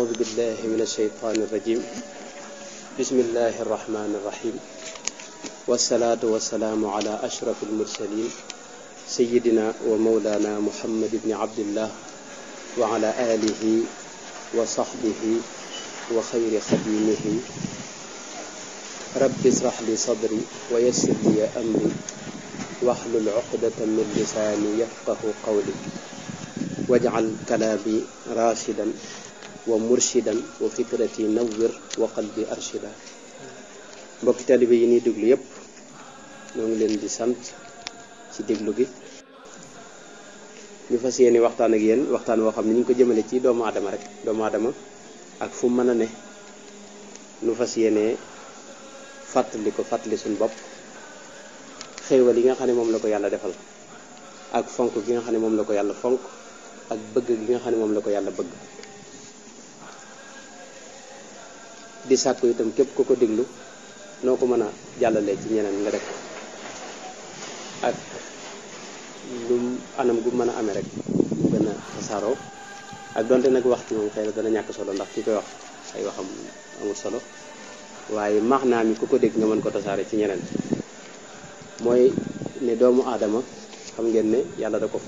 أعوذ بالله من الشيطان الرجيم بسم الله الرحمن الرحيم والصلاة والسلام على أشرف المرسلين سيدنا ومولانا محمد بن عبد الله وعلى آله وصحبه وخير خديمه رب اشرح لي صدري ويسر لي أمري واحلل عقدة من لساني يفقه قولي واجعل كلامي راشدا ومرشدا وفكرتي نور وقلبي أرشدا. mbokk taalibe yi ni déglu yépp ñoo ngi leen di sant ci déglu gi ñu fas yéene waxtaan ak yéen waxtaan woo xam ne ñu ngi ko jëmale ci doomu aadama rek doomu aadama ak fu mën a ne ñu fas yéene fàttali suñu bopp xéewal yi nga xam ne moom la ko yàlla defal ak fonk gi nga xam ne moom la ko yàlla fonk ak bëgg gi nga xam ne moom la ko yàlla bëgg di sàkku itam képp ku ko déglu noo ko mën a jàllalee ci ñeneen nga def ak lu anam gu mën a amee rek mu gën a tasaaroo ak donte nag wax ci moom xëy na dana ñàkk solo ndax ki koy wax ay waxam amul solo waaye max naa mi ku ko dégg nga mën ko tasaare ci ñeneen mooy ne doomu aadama xam ngeen ne yàlla da ko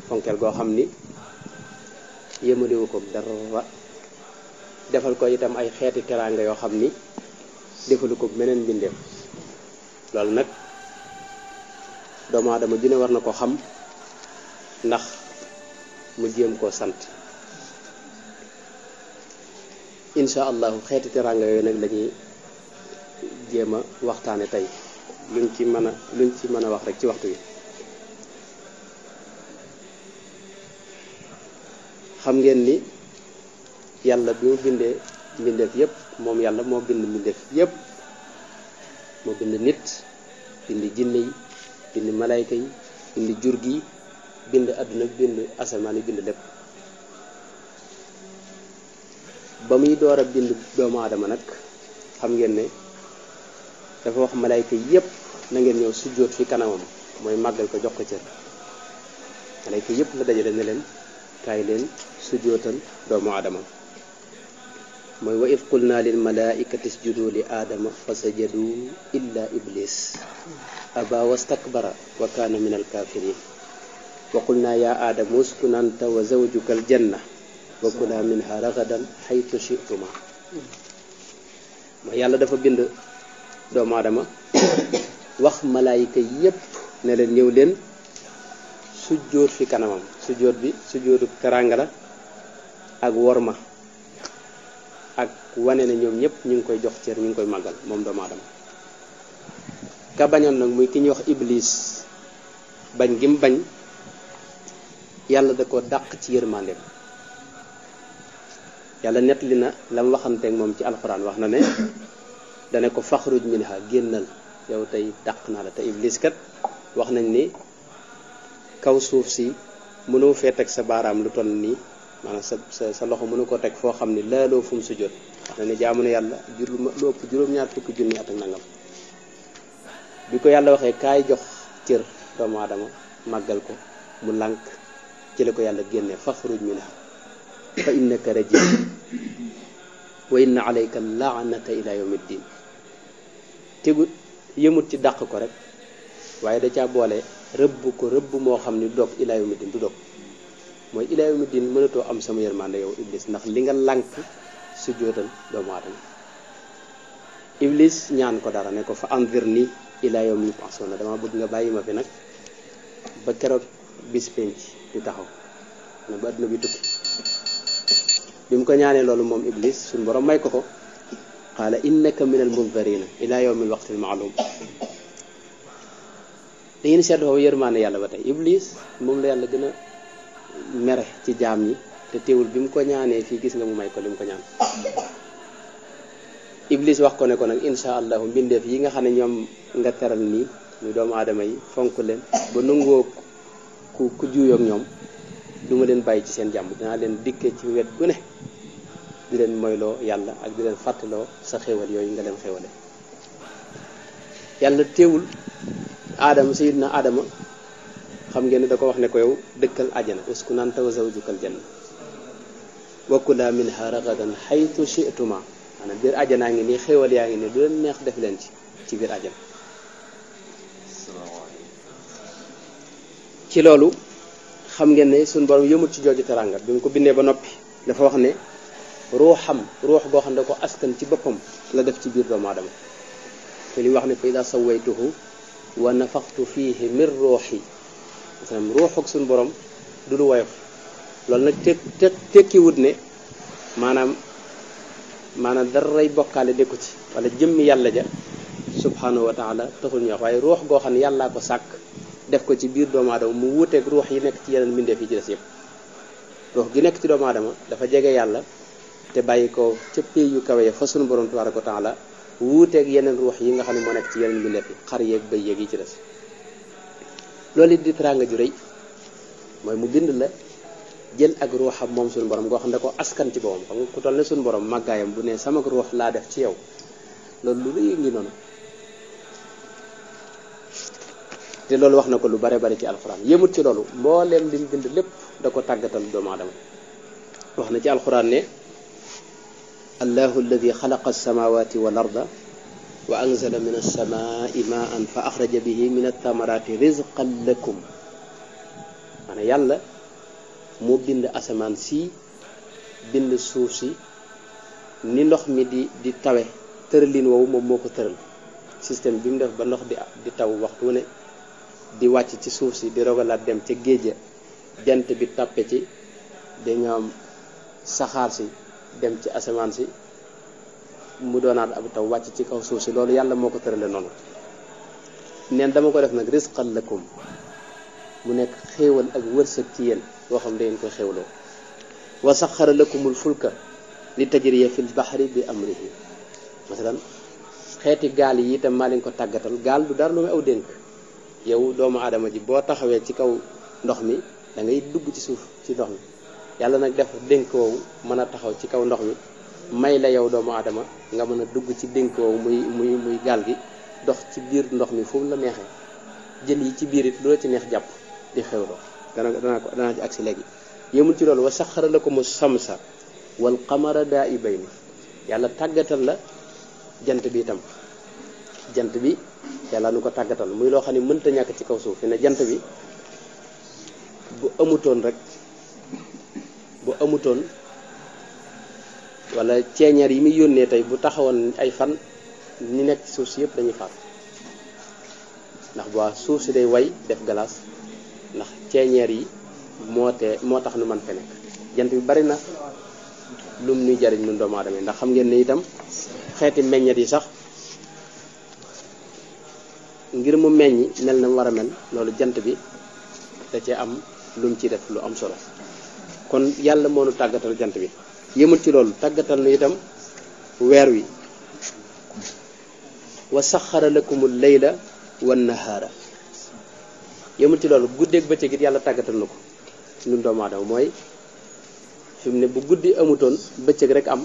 fonkeel goo xam ni yémaliwu ko dara defal ko itam ay xeeti teraanga yoo xam ni defalu ko meneen mbindeef loolu nag doomu aadama ju ne war na ko xam ndax mu jéem koo sant insha allahu xeeti teraanga yooyu nag lañuy jéem a waxtaane tey luñ ci mën a wax rek ci waxtu wi. xam ngeen ni yàlla bi mu bindee mbindeef yépp moom yàlla moo bind mbindeef yépp moo bind nit bind jinne yi bind malayka yi bind jur gi bind àdduna bind asamaan yi bind lépp ba muy door a bind doomu aadama nag xam ngeen ne dafa wax malayka yépp na ngeen ñëw sujjóot fi kanamam mooy màggal ko jox ko cër malayka yépp la dajale ne leen kaay leen sujjóotal doomu aadama mooy wa id qulna lil malaikati isjudu li aadama fa sajadu illa iblis aba wastakbara wa kana min al kafirin wa qulna ya aadamu uskun anta wa zawjuka al janna wa kula minha ragadan haythu shi'tuma mooy yàlla dafa bind doomu aadama wax malaayika yépp ne leen ñëw leen sujjóot fi kanamam sujjóot bi sujjóotu teraanga la ak worma ak wane ne ñoom ñëpp ñu ngi koy jox cër ñu ngi koy màggal moom doomu aadama ka bañoon nag muy ki ñuy wax iblis bañ gi mu bañ yàlla da ko dàq ci yërmandeem yàlla nettali na la mu waxanteeg moom ci alxuraan wax na ne dane ko faxruj minha génnal yow tey dàq naa la te iblis kat wax nañ ni kaw suuf si mënoo fee teg sa baaraam lu toll nii maanaam sa loxo mënu ko teg foo xam ni laaloo fu mu sujjóot wax na ne jaamu na yàlla lu ëpp juróom-ñaar fukki junni at ak nangam bi ko yàlla waxee kaay jox cër doomu aadama màggal ko mu lànk ci la ko yàlla génne faxruj minha fa innaka rajim wa inna alayka laanata ila yawmiddin tegut yëmut ci dàq ko rek waaye da caa boole rëbb ko rëbb moo xam ni du dog ila yawmiddin du dog mooy ila yawmiddin mënatoo am sama yërmande yow iblis ndax li nga lànk su jootal doomu aadama iblis ñaan ko dara ne ko fa anzirni ila yawmi yub'asuna dama bëgg nga bàyyi ma fi nag ba keroog bis penc di taxaw na ba àdduna bi tukki bi mu ko ñaanee loolu moom iblis suñu borom may ko ko qaala innaka minal munzarina ila yawmil waqtil ma'lum da ngeen seetlu foofu yërmaane yàlla ba tey iblis moom la yàlla gën a mere ci jaam yi te teewul bi mu ko ñaanee fii gis nga mu may ko li mu ko ñaan iblis wax ko ne ko nag insha allahu mbindeef yi nga xam ne ñoom nga teral nii muy doomu aadama yi fonk leen ba nangoo ku juuyoog ñoom du ma leen bàyyi ci seen jàmm dinaa leen dikkee ci wet gu ne di leen moyloo yàlla ak di leen fàttaloo sa xéewal yooyu nga leen xéewale yàlla teewul aadama sayyidna aadama xam ngeen ne da ko wax ne ko yow dëkkal àjjana uskun anta wa zawjukal janna wa kula minha ragadan xaytu shi'tuma maanaam biir àjjanaa ngi nii xéewal yaa ngi nii lu leen neex def leen ci biir àjjana. ci loolu xam ngeen ne suñu borom yëmut ci jooju teranga bi mu ko bindee ba noppi dafa wax ne ruux goo xam ne ko askan ci boppam la def ci biir doomu aadama te li wax ne fa ida sawaytuhu wa nafaxtu fiihi min ruuxi maanaam ruux ak suñu borom du lu woyof loolu nag tekkiwut ne maanaam daray bokkaale dekku ci wala jëmmi yàlla ja subhanahu wa taala taxul ñu wax waaye ruux goo xam ne yàllaa ko sàkk def ko ci biir doomu aadama mu wuuteeg ruux yi nekk ci yeneen mbindeef yi ci des yëpp ruux gi nekk ci doomu aadama dafa jege yàlla te bàyyi ko ca pay yu kawe ya fa sunu borom tabaraka wa taala wuuteeg yeneen ruux yi nga xam ne moo nekk ci yeneen mbindeef yi xar yeeg bëy yeeg yi ci des loolu it di teraanga ju rëy mooy mu bind la jël ak ruuxam moom suñu borom goo xam ne ko askan ci boppam xam nga ku toll ne suñu borom màggaayam bu ne sama ruux laa def ci yow loolu lu rëy ngi noonu te loolu wax na ko lu bare bari ci alxuraan yëmut ci loolu mbooleem li mu bind lépp da ko tàggatal doomu aadama wax na ci alxuraan ne allahu alladi xalaqa alsamawati wal arda wa anzala min alsamai maan fa axraja bihi min altamarati rizqan lakum maanaam yàlla moo bind asamaan si bind suuf si ni ndox mi di tawe tëralin woowu moom moo ko tëral système bi mu def ba ndox di taw waxtu ne di wàcc ci suuf si di rogalaat dem ca géej jant bi tàppe ci da nga am saxaar si dem ci asamaan si mu doonaat ab taw wàcc ci kaw suuf si loolu yàlla moo ko tërale noonu neen dama ko def nag rizqan lakum mu nekk xéewal ak wërsëg ci yéen boo xam da ngeen koy xéewloo wa saxara lakumul fulka li tajriya fil bahri bi amrihi masalan xeeti gaal yi itam maa leen ko tàggatal gaal du dara lu muy aw dénk yow doomu aadama ji boo taxawee ci kaw ndox mi da ngay dugg ci suuf ci ndox mi yàlla nag def dénk woowu mën a taxaw ci kaw ndox mi may la yow doomu aadama nga mën a dugg ci dénk woowu muy gaal gi dox ci biir ndox mi foofu la neexee jën yi ci biir it lu la ci neex jàpp di xewloo danaa ci agsi léegi yëmul ci loolu wa saxara lakumu samsa wal qamara daa'ibayni yàlla tàggatal la jant bi itam jant bi yàlla nu ko tàggatal muy loo xam ne mënta ñàkk ci kaw suuf fi ne jant bi bu amutoon wala ceeñeer yi muy yónnee tey bu taxawoon ay fan ñi nekk ci suuf si yëpp dañuy faatu ndax bu suuf si day way def glace ndax ceeñeer yi moo tax nu man fe nekk jant bi bari na lum nuy jariñ nun doomu aadama yi ndax xam ngeen ne itam xeeti meññet yi sax ngir mu meññ mel na mu war a mel loolu jant bi da cee am lu mu ci def lu am solo kon yàlla moo nu tàggatal jant bi yëmul ci loolu tàggatal nu itam weer wi wa saxara lakumul layla wan nahaara yëmul ci loolu guddeeg bëccëg it yàlla tàggatal na ko ñun doomu aadama mooy fi mu ne bu guddi amutoon bëccëg rek am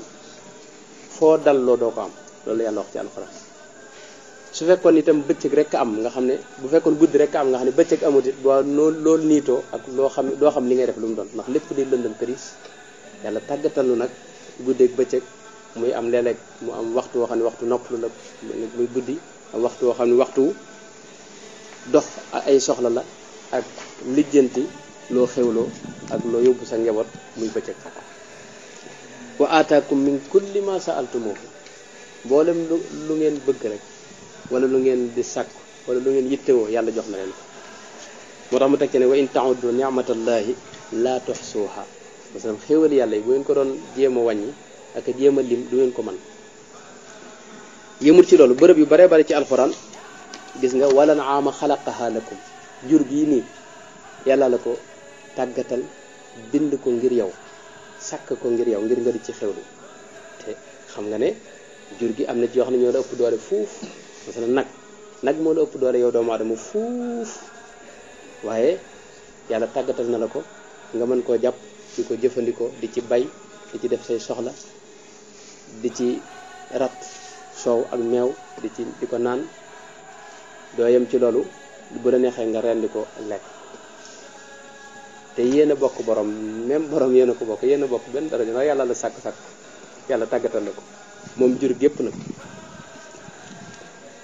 foo dalloo doo ko am loolu yàlla wax ci alxuraan su fekkoon itam bëccëg rek am nga xam ne bu fekkoon guddi rek am nga xam ne bëccëg amut it boo loolu niitoo ak doo xam li ngay def lu mu doon ndax lépp di lëndëm këris yàlla tàggatal nu nag guddeeg bëccëg muy am léeg-léeg mu am waxtu woo xam ne waxtu noppalu la muy guddi am waxtu woo xam ne waxtu dox ay soxla la ak lijjanti loo xewloo ak loo yóbbu sa njaboot muy bëccëg wa aataakum min kulli ma sa'altumuhu mboolem lu ngeen bëgg rek wala lu ngeen di sàkk wala lu ngeen yittewoo yàlla jox na leen ko moo tax mu teg ci ne wa in ta'uddu ni'matallahi la tuhsuha masalan xéewal yàlla yi bu ngeen ko doon jéem a wàññi ak jéem a lim du ngeen ko mën yëmul ci loolu bërëb yu bare bari ci alxuraan gis nga wala naama xalaqaha lakum jur gii nii yàlla la ko tàggatal bind ko ngir yow sàkk ko ngir yow ngir nga di ci xewlu te xam nga ne jur gi am na ci yoo xam ne ñoo la ëpp doole fuuf masalan nag moo la ëpp doole yow doomu aadama fuuf waaye yàlla tàggatal na la ko nga mën koo jàpp di ko jëfandikoo di ci bay di ci def say soxla di ci rat soow ak meew di ko naan doo yem ci loolu bu la neexee nga rendi ko lekk te yéen a bokk borom même borom yéen a ko bokk yéen a bokk benn daraja ndax yàlla la sàkk yàlla tàggatal la ko moom jur gépp nag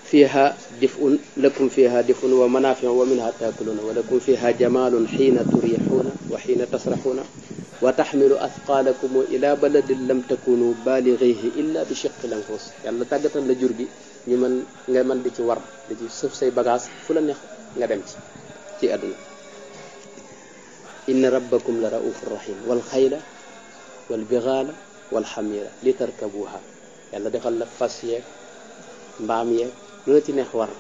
fiha dif'un lakum fiha dif'un wa manafi'u wa minha taakuluna wa lakum fiha jamalun xiina turixuuna wa xiina tasraxuuna wa taxmilu athqalakum ila baladin lam takunu balighihi illa bi shiqqi lanfus yàlla tàggatal la jur gi ñu nga mën di ci war di ci sëf say bagage fu la neex nga dem ci àdduna inna rabbakum la raufur rahim wal xayla wal bighala wal xamira li tarkabuha yàlla defal la fas yeeg mbaam yeeg lu la ci neex war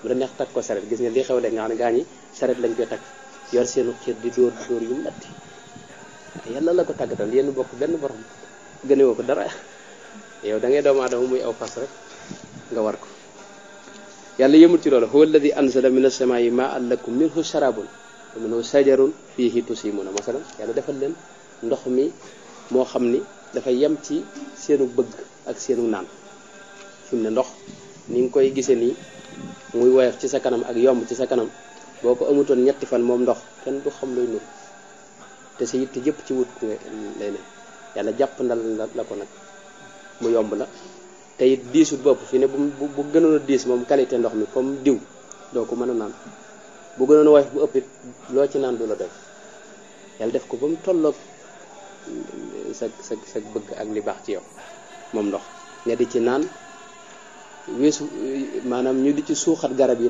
bu la neex takk ko saret gis nga li xew léegi nga xam ne gaa ñi saret lañ koy takk yor seenu xiir di dóor yu metti yàlla la ko tàggatal yéen bokk benn borom gënewoo ko dara yow da ngay doomu aadama muy aw fas rek nga war ko yàlla yëmul ci loolu huwa alladi anzala min as-samaa'i maa'an lakum minhu sharabun wa minhu shajarun fihi tusimuna masalan yàlla defal leen ndox mi moo xam ni dafa yem ci seenu bëgg ak seenu naan fi mu ne ndox ni nga koy gisee nii muy woyof ci sa kanam ak yomb ci sa kanam boo ko amutoon ñetti fan moom ndox kenn du xam looy nur te sa yitte jëpp ci wut ku nga lay ne yàlla jàpp ndal la ko nag mu yomb la te it diisut bopp fi ne bu gënoon a diis moom qualité ndox mi comme diw doo ko mën a naan bu gënoon a woyof bu ëpp it loo ci naan du la doy yàlla def ko ba mu tolloog sa bëgg ak li baax ci yow moom ndox nga di ci naan weesu maanaam ñu di ci suuxat garab yi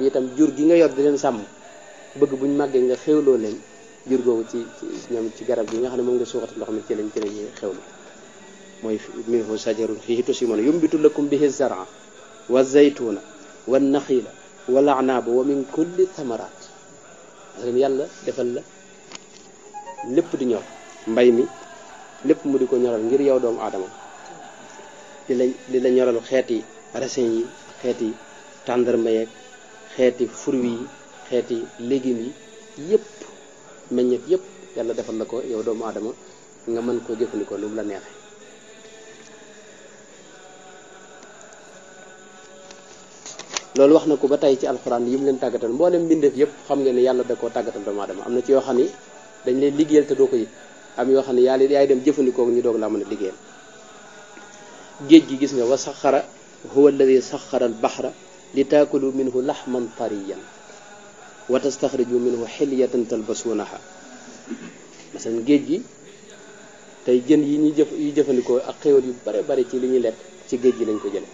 itam jur gi nga yor di leen sàmm bëgg buñ màggee nga xewloo leen jur googu ci ñoom ci garab gi nga xam ne moom nga suuxat ndox mi ci lañ xewlu mooy minhu shajarun fihi tusimuna yumbitu lakum bihi zar'a wa zaytuna wa naxila wal a'naba wa min kulli thamarat yàlla defal la lépp di ñor mbay mi lépp mu di ko ñoral ngir yow doomu aadama di la ñoral xeeti raisin yi xeeti tàndarma yeeg xeeti fruits yi xeeti légumes yi yëpp meññet yëpp yàlla defal la ko yow doomu aadama nga mën koo jëfandikoo lu mu la neexee loolu wax na ko ba tey ci alxuraan yi mu leen tàggatal mboolem mbindeef yëpp xam ngeen ne yàlla da koo tàggatal doomu aadama am na ci yoo xam ni dañ lay liggéeyal te doo ko yëg am yoo xam ne yaay dem jëfandikoo ñu doog laa mën a liggéeyal géej gi gis nga wa saxara huwa alladi saxara al baxra li taakulu minhu laxman tariyan wa tastaxriju minhu xilyatan talbasuunaha masalan géej gi tey jën yi jëfandikoo ak xéwal yu bare bare ci li ñuy lekk ci géej gi lañ ko jële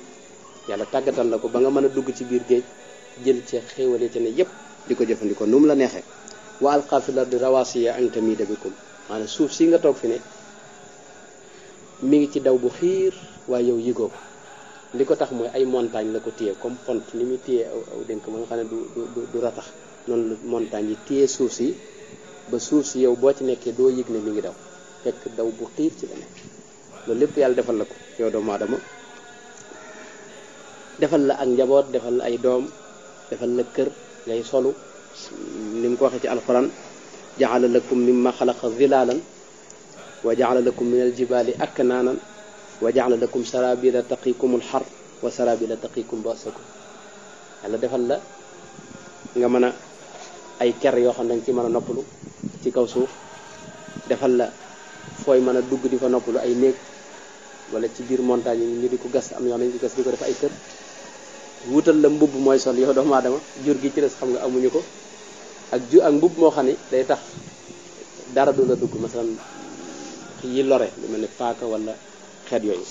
yàlla tàggatal la ko ba nga mën a dugg ci biir géej jël ci xéwal yi ci ne yépp di ko jëfandikoo nu mu la neexee wa alqa fil ardi rawasiya an tamida bikum maanaam suuf si nga toog fi ne mi ngi ci daw bu xiir waaye yow yëgoo ko li ko tax mooy ay montagne la ko téye comme pont ni muy téye aw dénk ba nga xam ne du ratax noonu la montagne yi téye suuf si ba suuf si yow boo ci nekkee doo yëg ne mi ngi daw fekk daw bu xiir ci la nekk loolu lépp yàlla defal la ko yow doomu aadama defal la ak njaboot defal la ay doom defal la kër ngay solu ni mu ko waxee ci alxuraan jaala lakum mimma xalaqa zilalan wa jaala lakum min aljibali aknaanan wa jaala lakum sarabila taqikum alxar wa sarabila taqikum basakum yàlla defal la nga mën a ay ker yoo xam ne danga ci mën a noppalu ci kaw suuf defal la fooy mën a dugg di fa noppalu ay néeg wala ci biir montagne yi ñu di ko gas am yoo xam ne ñu ko gas di ko def ay kër wutal la mbubb mooy sol yow doomu aadama jur gi ci des xam nga amuñu ko ak mbubb moo xam ne day tax dara du la dugg masalan yi lore lu mel ne paaka wala xeet yooyu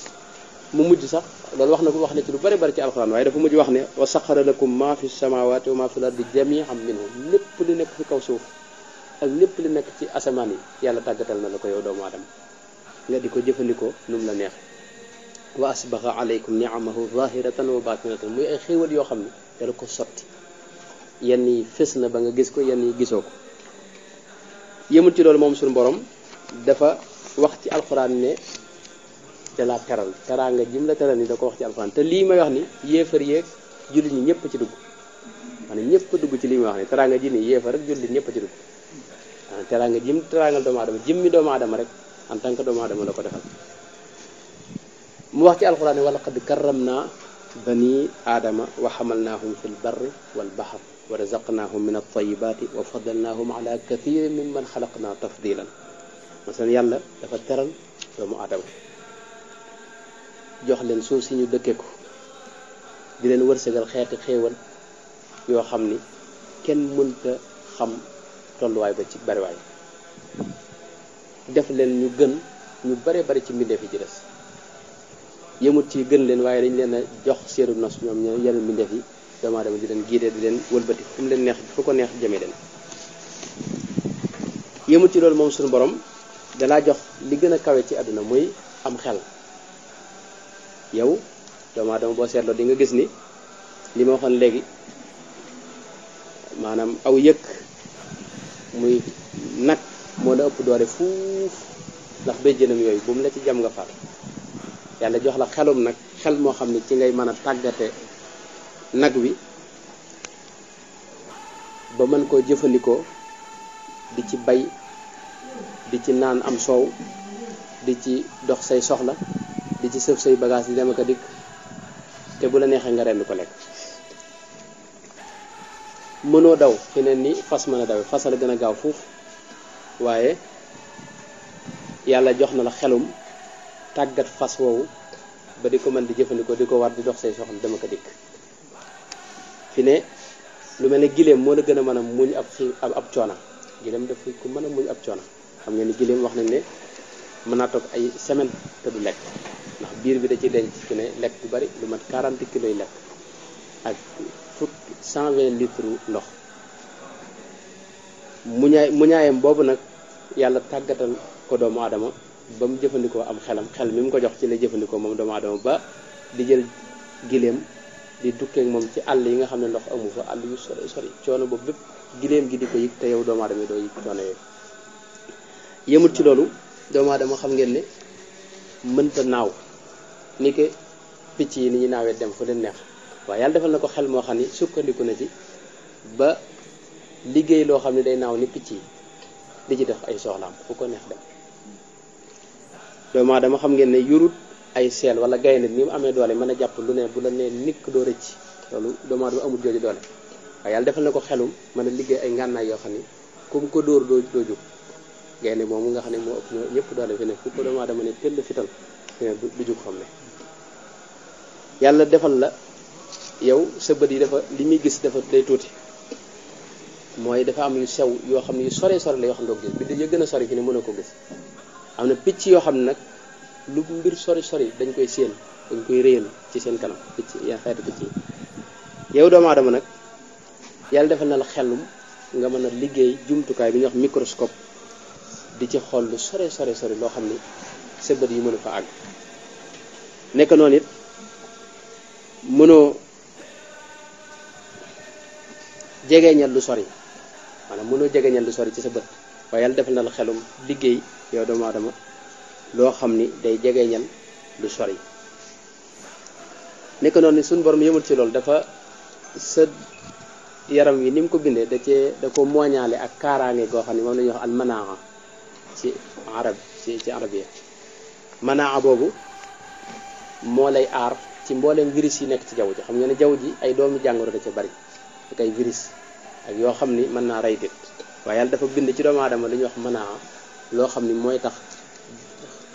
mu mujj sax loolu wax na ci lu bari bari ci alxuraan waaye dafa mujj wax ne wa saxara lakum ma fi samawati wa ma fi lardi jami'an minhu lépp li nekk fi kaw suuf ak lépp li nekk ci asamaan yi yàlla tàggatal na la ko yow doomu aadama nga di ko jëfandikoo nu mu la neex wa asbaxa alaykum ni'amahu zahiratan wa batinatan muy ay xéewal yoo xam ne dala ko sotti yenn yi fës na ba nga gis ko yenn yi gisoo ko yëmul ci loolu moom suñu borom dafa wax ci alxuraan ne te la teral teraanga jim la teral ni da ko wax ci alxuraan te lii may wax ni yéefar yeeg jullit ñi ñëpp ci dugg maanaam ñëpp dugg ci lii may wax ni teraanga ji ni yéefar rek jullit ñëpp ci dugg maanaam teraanga jim teraangal doomu aadama jim mi doomu aadama rek en tant que doomu aadama la ko defal mu wax ci alxuraan ne wa laqad karramna bani aadama wa xamalnaahum fil barri wal bahr wa razaqnaahum min at-tayyibaati wa faddalnaahum ala kathirin mimman xalaqna tafdilan masalan yàlla dafa teral doomu aadama jox leen suuf si ñu dëkke ko di leen wërsëgal xeeti xéewal yoo xam ni kenn mënta xam tolluwaay ba ci bariwaay def leen ñu gën ñu bare bari ci mbindeef yi ci des yëmut ci gën leen waaye dañ leen a jox seenu nos ñoom ñoo yeneen mbindeef yi doomu aadama di leen giidee di leen wëlbati fu mu leen neex fu ko neex jëmee leen yëmut ci loolu moom suñu borom dalaa jox li gën a kawe ci àdduna muy am xel yow doomu aadama boo seetloo di nga gis ni li ma waxoon léegi maanaam aw yëkk muy nag moo la ëpp doole fuuf ndax béjjënam yooyu bu mu la ci jam nga faat yàlla jox la xelum nag xel moo xam ne ci ngay mën a tàggate nag wi ba mën koo jëfandikoo di ci bay di ci naan am soow di ci dox say soxla di ci sëf say bagage di dem ak a dikk te bu la neexee nga rend ko lekk mënoo daw fi ne ni fas mën a dawe fas la gën a gaaw fuuf waaye yàlla jox na la xelum tàggat fas woowu ba di ko mën di jëfandikoo di ko war di dox say soxla dem ak a dikk fi ne lu mel ne giléem moo la gën a mën a muñ ab coona giléem daf ku mën a muñ ab coona xam ngeen ni giléem wax nañ ne mën naa toog ay semaine te du lekk ndax biir bi da ci denc fi ne lekk bu bari lu mat 40 kilos yi lekk ak 120 litres ndox muñaayam boobu nag yàlla tàggatal ko doomu aadama ba mu jëfandikoo am xel mi mu ko jox ci lay jëfandikoo moom doomu aadama ba di jël giléem di dukkeek moom ci àll yi nga xam ne ndox amu fa àll yu sori coono boobu bépp giléem gi di ko yëg te yow doomu aadama yi doo yëg coono yooyu yëmut ci loolu doomu aadama xam ngeen ne mënta naaw ni ke picc yi ni ñu naawee dem fu leen neex waaye yàlla defal na ko xel moo xam ni sukkandiku na ci ba liggéey loo xam ne day naaw ni picc yi di ci def ay soxlaam fu ko neex dem doomu aadama xam ngeen ne yurut ay seel wala gaynde ni mu amee doole mën a jàpp lu ne bu la nee nikk doo rëcc loolu doomu aadama amul jooju doole waaye yàlla defal na ko xelum mën a liggéey ay ngànnaay yoo xam ni ku mu ko dóor doo jóg gaynde moomu nga xam ne moo ëpp ñoo ñëpp doole fi ne fu ko doomu aadama ne tëll fital fi ne du jóg xam ne yàlla defal la yow sa bët yi dafa li muy gis dafa day tuuti mooy dafa am yu sew yoo xam ne yu sore la yoo xam ne doo gis bi di gën a sori fi ne mën a ko gis am na picc yoo xam ne nag lu mbir sori dañ koy séen dañ koy réyal ci seen kanam picc yaa xeeti picc yi yow doomu aadama nag yàlla defal na la xelum nga mën a liggéey jumtukaay bi ñuy wax microscope di ci xool lu sore loo xam ni sa bët yi mënu fa àgg nekk noonu it mënoo jegeñal lu sori maanaam mënoo jegeñal lu sori ci sa bët waaye yàlla defal na la xelum liggéey yow doomu aadama loo xam ni day jegeñal lu sori nekk noonu ni suñu borom yëmul ci loolu dafa sa yaram wi ni mu ko bindee da ko mooñaale ak kaaraange goo xam ne moom la ñuy wax al manaa ci arab yi manaa boobu moo lay aar ci mbooleem virus yi nekk ci jaww ji xam nga ne jaww ji ay doomi jàngoro da ca bari ak ay virus ak yoo xam ni mën naa rey nit waaye yàlla dafa bind ci doomu aadama lu ñuy wax manaa loo xam ni mooy tax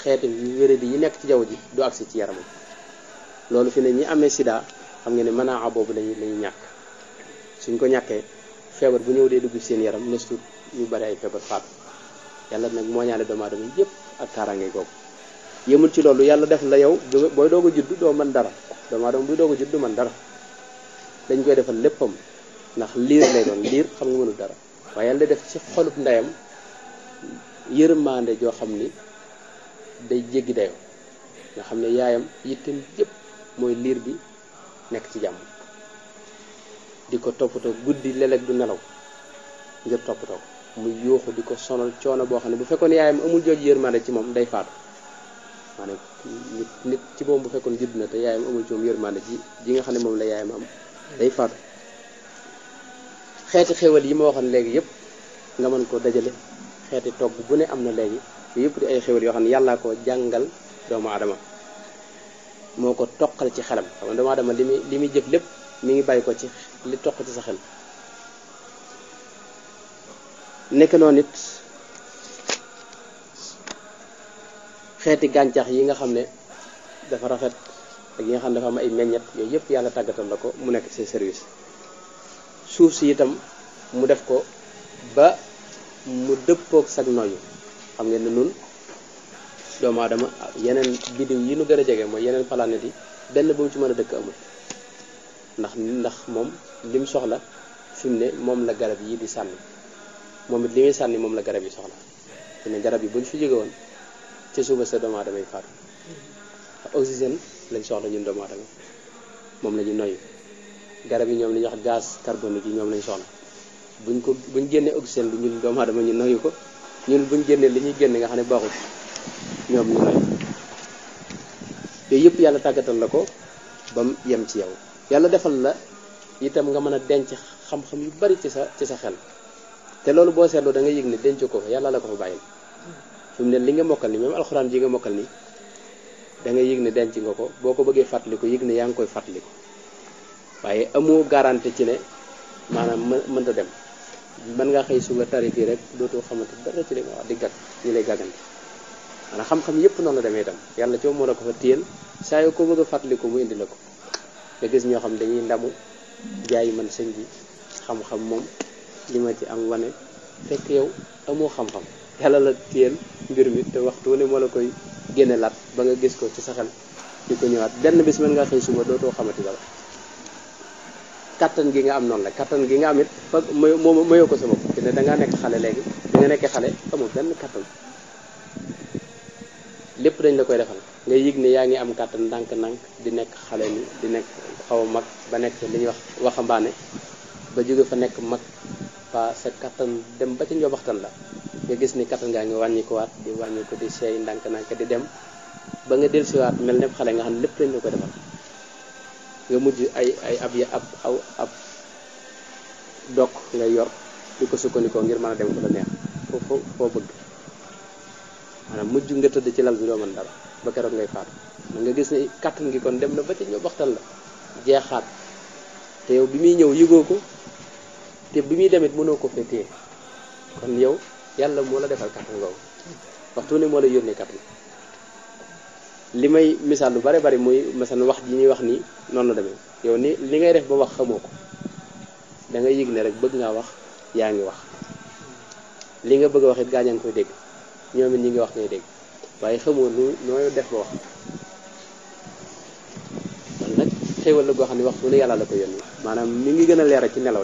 xeeti wéradi yi nekk ci jaww ji du agsi ci yaramam loolu fi ne ñi amee sida xam nga ne manaa boobu lañuy ñàkk suñ ko ñàkkee feebar bu ñëw dee dugg seen yaram nëstut ñu bari ay feebar faatu yàlla nag moo ñaale doomu aadama yëpp ak kaaraange googu yëmul ci loolu yàlla def la yow booy doog a judd doo mën dara doomu aadama buy doog a judd du mën dara dañ koy defal léppam ndax liir lay doon liir xam nga mënul dara waaye yàlla def ci xolub ndeyam yërmande joo xam ni day jéggi dayoo nga xam ne yaayam yittem yëpp mooy liir bi nekk ci jàmm di ko toppatoo guddi léeg-léeg du nelaw ngir toppatoo muy yuuxu di ko sonal coono boo xam ne bu fekkoon yaayam amul jooju yërmande ci moom day faatu maanaam nit ci moom bu fekkoon judd na te yaayam amul ci moom yërmande ji nga xam ne moom la yaayam am day faatu xeeti xéwal yi ma waxoon léegi yëpp nga mën ko dajale xeeti togg bu ne am na léegi yëpp di ay xéwal yoo xam ne yàllaa ko jàngal doomu aadama moo ko toqal ci xelam xam nga doomu aadama li muy jëf lépp mi ngi bàyyi ko ci li toq ci sa xel nekk noonu it xeeti gàncax yi nga xam ne dafa rafet ak yi nga xam ne dafa am ay meññet yooyu yëpp yàlla tàggatal la ko mu nekk ci service. suuf si itam mu def ko ba mu dëppook sag noyyu xam ngeen ne nun doomu aadama yeneen biddiw yi nu gën a jege mooy yeneen planètes yi benn bu mu ci mën a dëkk amul ndax moom lim soxla fi mu ne moom la garab yi di sànni moom it li muy sànni moom la garab yi soxla fi ne garab yi buñ fi jóge woon ci suba sa doomu aadama yi faatu oxygène lañ soxla ñun doomu aadama moom la ñu noyyu garab yi ñoom li ñuy wax gaz carbonique yi ñoom lañ soxla buñ génnee oxygène bi ñun doomu aadama ñu noyyu ko ñun buñ génnee li ñuy génne nga xam ne baaxul ñoom ñu noyyu yooyu yëpp yàlla tàggatal la ko ba mu yem ci yow yàlla defal la itam nga mën a denc xam-xam yu bari ci sa xel te loolu boo seetloo da nga yëg ne denc ko fa yàlla la ko fa bàyyil fi mu ne li nga mokkal ni même alxuraan ji nga mokkal ni da nga yëg ne denc nga ko boo ko bëggee fàttaliku yëg ne yaa ngi koy fàttaliku waaye amoo garantie ci ne maanaam mënta dem mën nga xëy suba tarif yi rek dootoo xamante dara ci li nga wax di gàgg ñi lay gàggante maanaam xam-xam yëpp noonu la demee itam yàlla coow moo la ko fa téyel saa yoo ko bëgg a fàttaliku mu indi la ko nga gis ñoo xam dañuy ndamu jaay man sëñ bi xam-xam moom li ma ci am wane fekk yow amoo xam-xam yàlla la téyel mbir mi te waxtu ne moo la koy génne laat ba nga gis ko ci sa xel di ko ñëwaat benn bis mën nga xëy suba dootoo xamati dara kattan gi nga am noonu la kattan gi nga am it fa mayoo ko sa bopp te ne dangaa nekk xale léegi bi nga nekkee xale amul benn kattan lépp dañ la koy defal nga yëg ne yaa ngi am kattan ndànk-ndànk di nekk xale ni di nekk xaw a mag ba nekk li ñuy wax waxambaane ba jóge fa nekk mag pa sa kattan dem ba ci njobaxtan la nga gis ni kattan ngaa ngi wàññi ko waat di wàññi ko di seey ndànk-ndànk di dem ba nga dellusiwaat mel ne xale nga xam ne lépp dañ la koy defal nga mujj ab dokk ngay yor di ko sukkandikoo ngir mën a dem ko la neex foo bëgg maanaam mujj nga tëdd ci lal bi doo mën dara ba keroog ngay faatu nga gis ne kattan gi kon dem na ba ci ñëw waxtaan la jeexaat te yow bi muy ñëw yëgoo ko te bi muy demit mënoo ko fee téye kon yow yàlla moo la defal kattan googu waxtu ne moo la yónnee kattan li may misaal lu bare bari muy misaal wax ji ñuy wax nii noonu la demee yow ni li ngay def ba wax xamoo ko da ngay yëg ne rek bëgg ngaa wax yaa ngi wax li nga bëgg a wax it gaañaa ngi koy dégg ñoom it ñi ngi wax ngay dégg waaye xamoo nooy def ba wax kon nag xéewal la goo xam ne waxtu ne yàlla la ko yónni maanaam mi ngi gën a leeral ci nelaw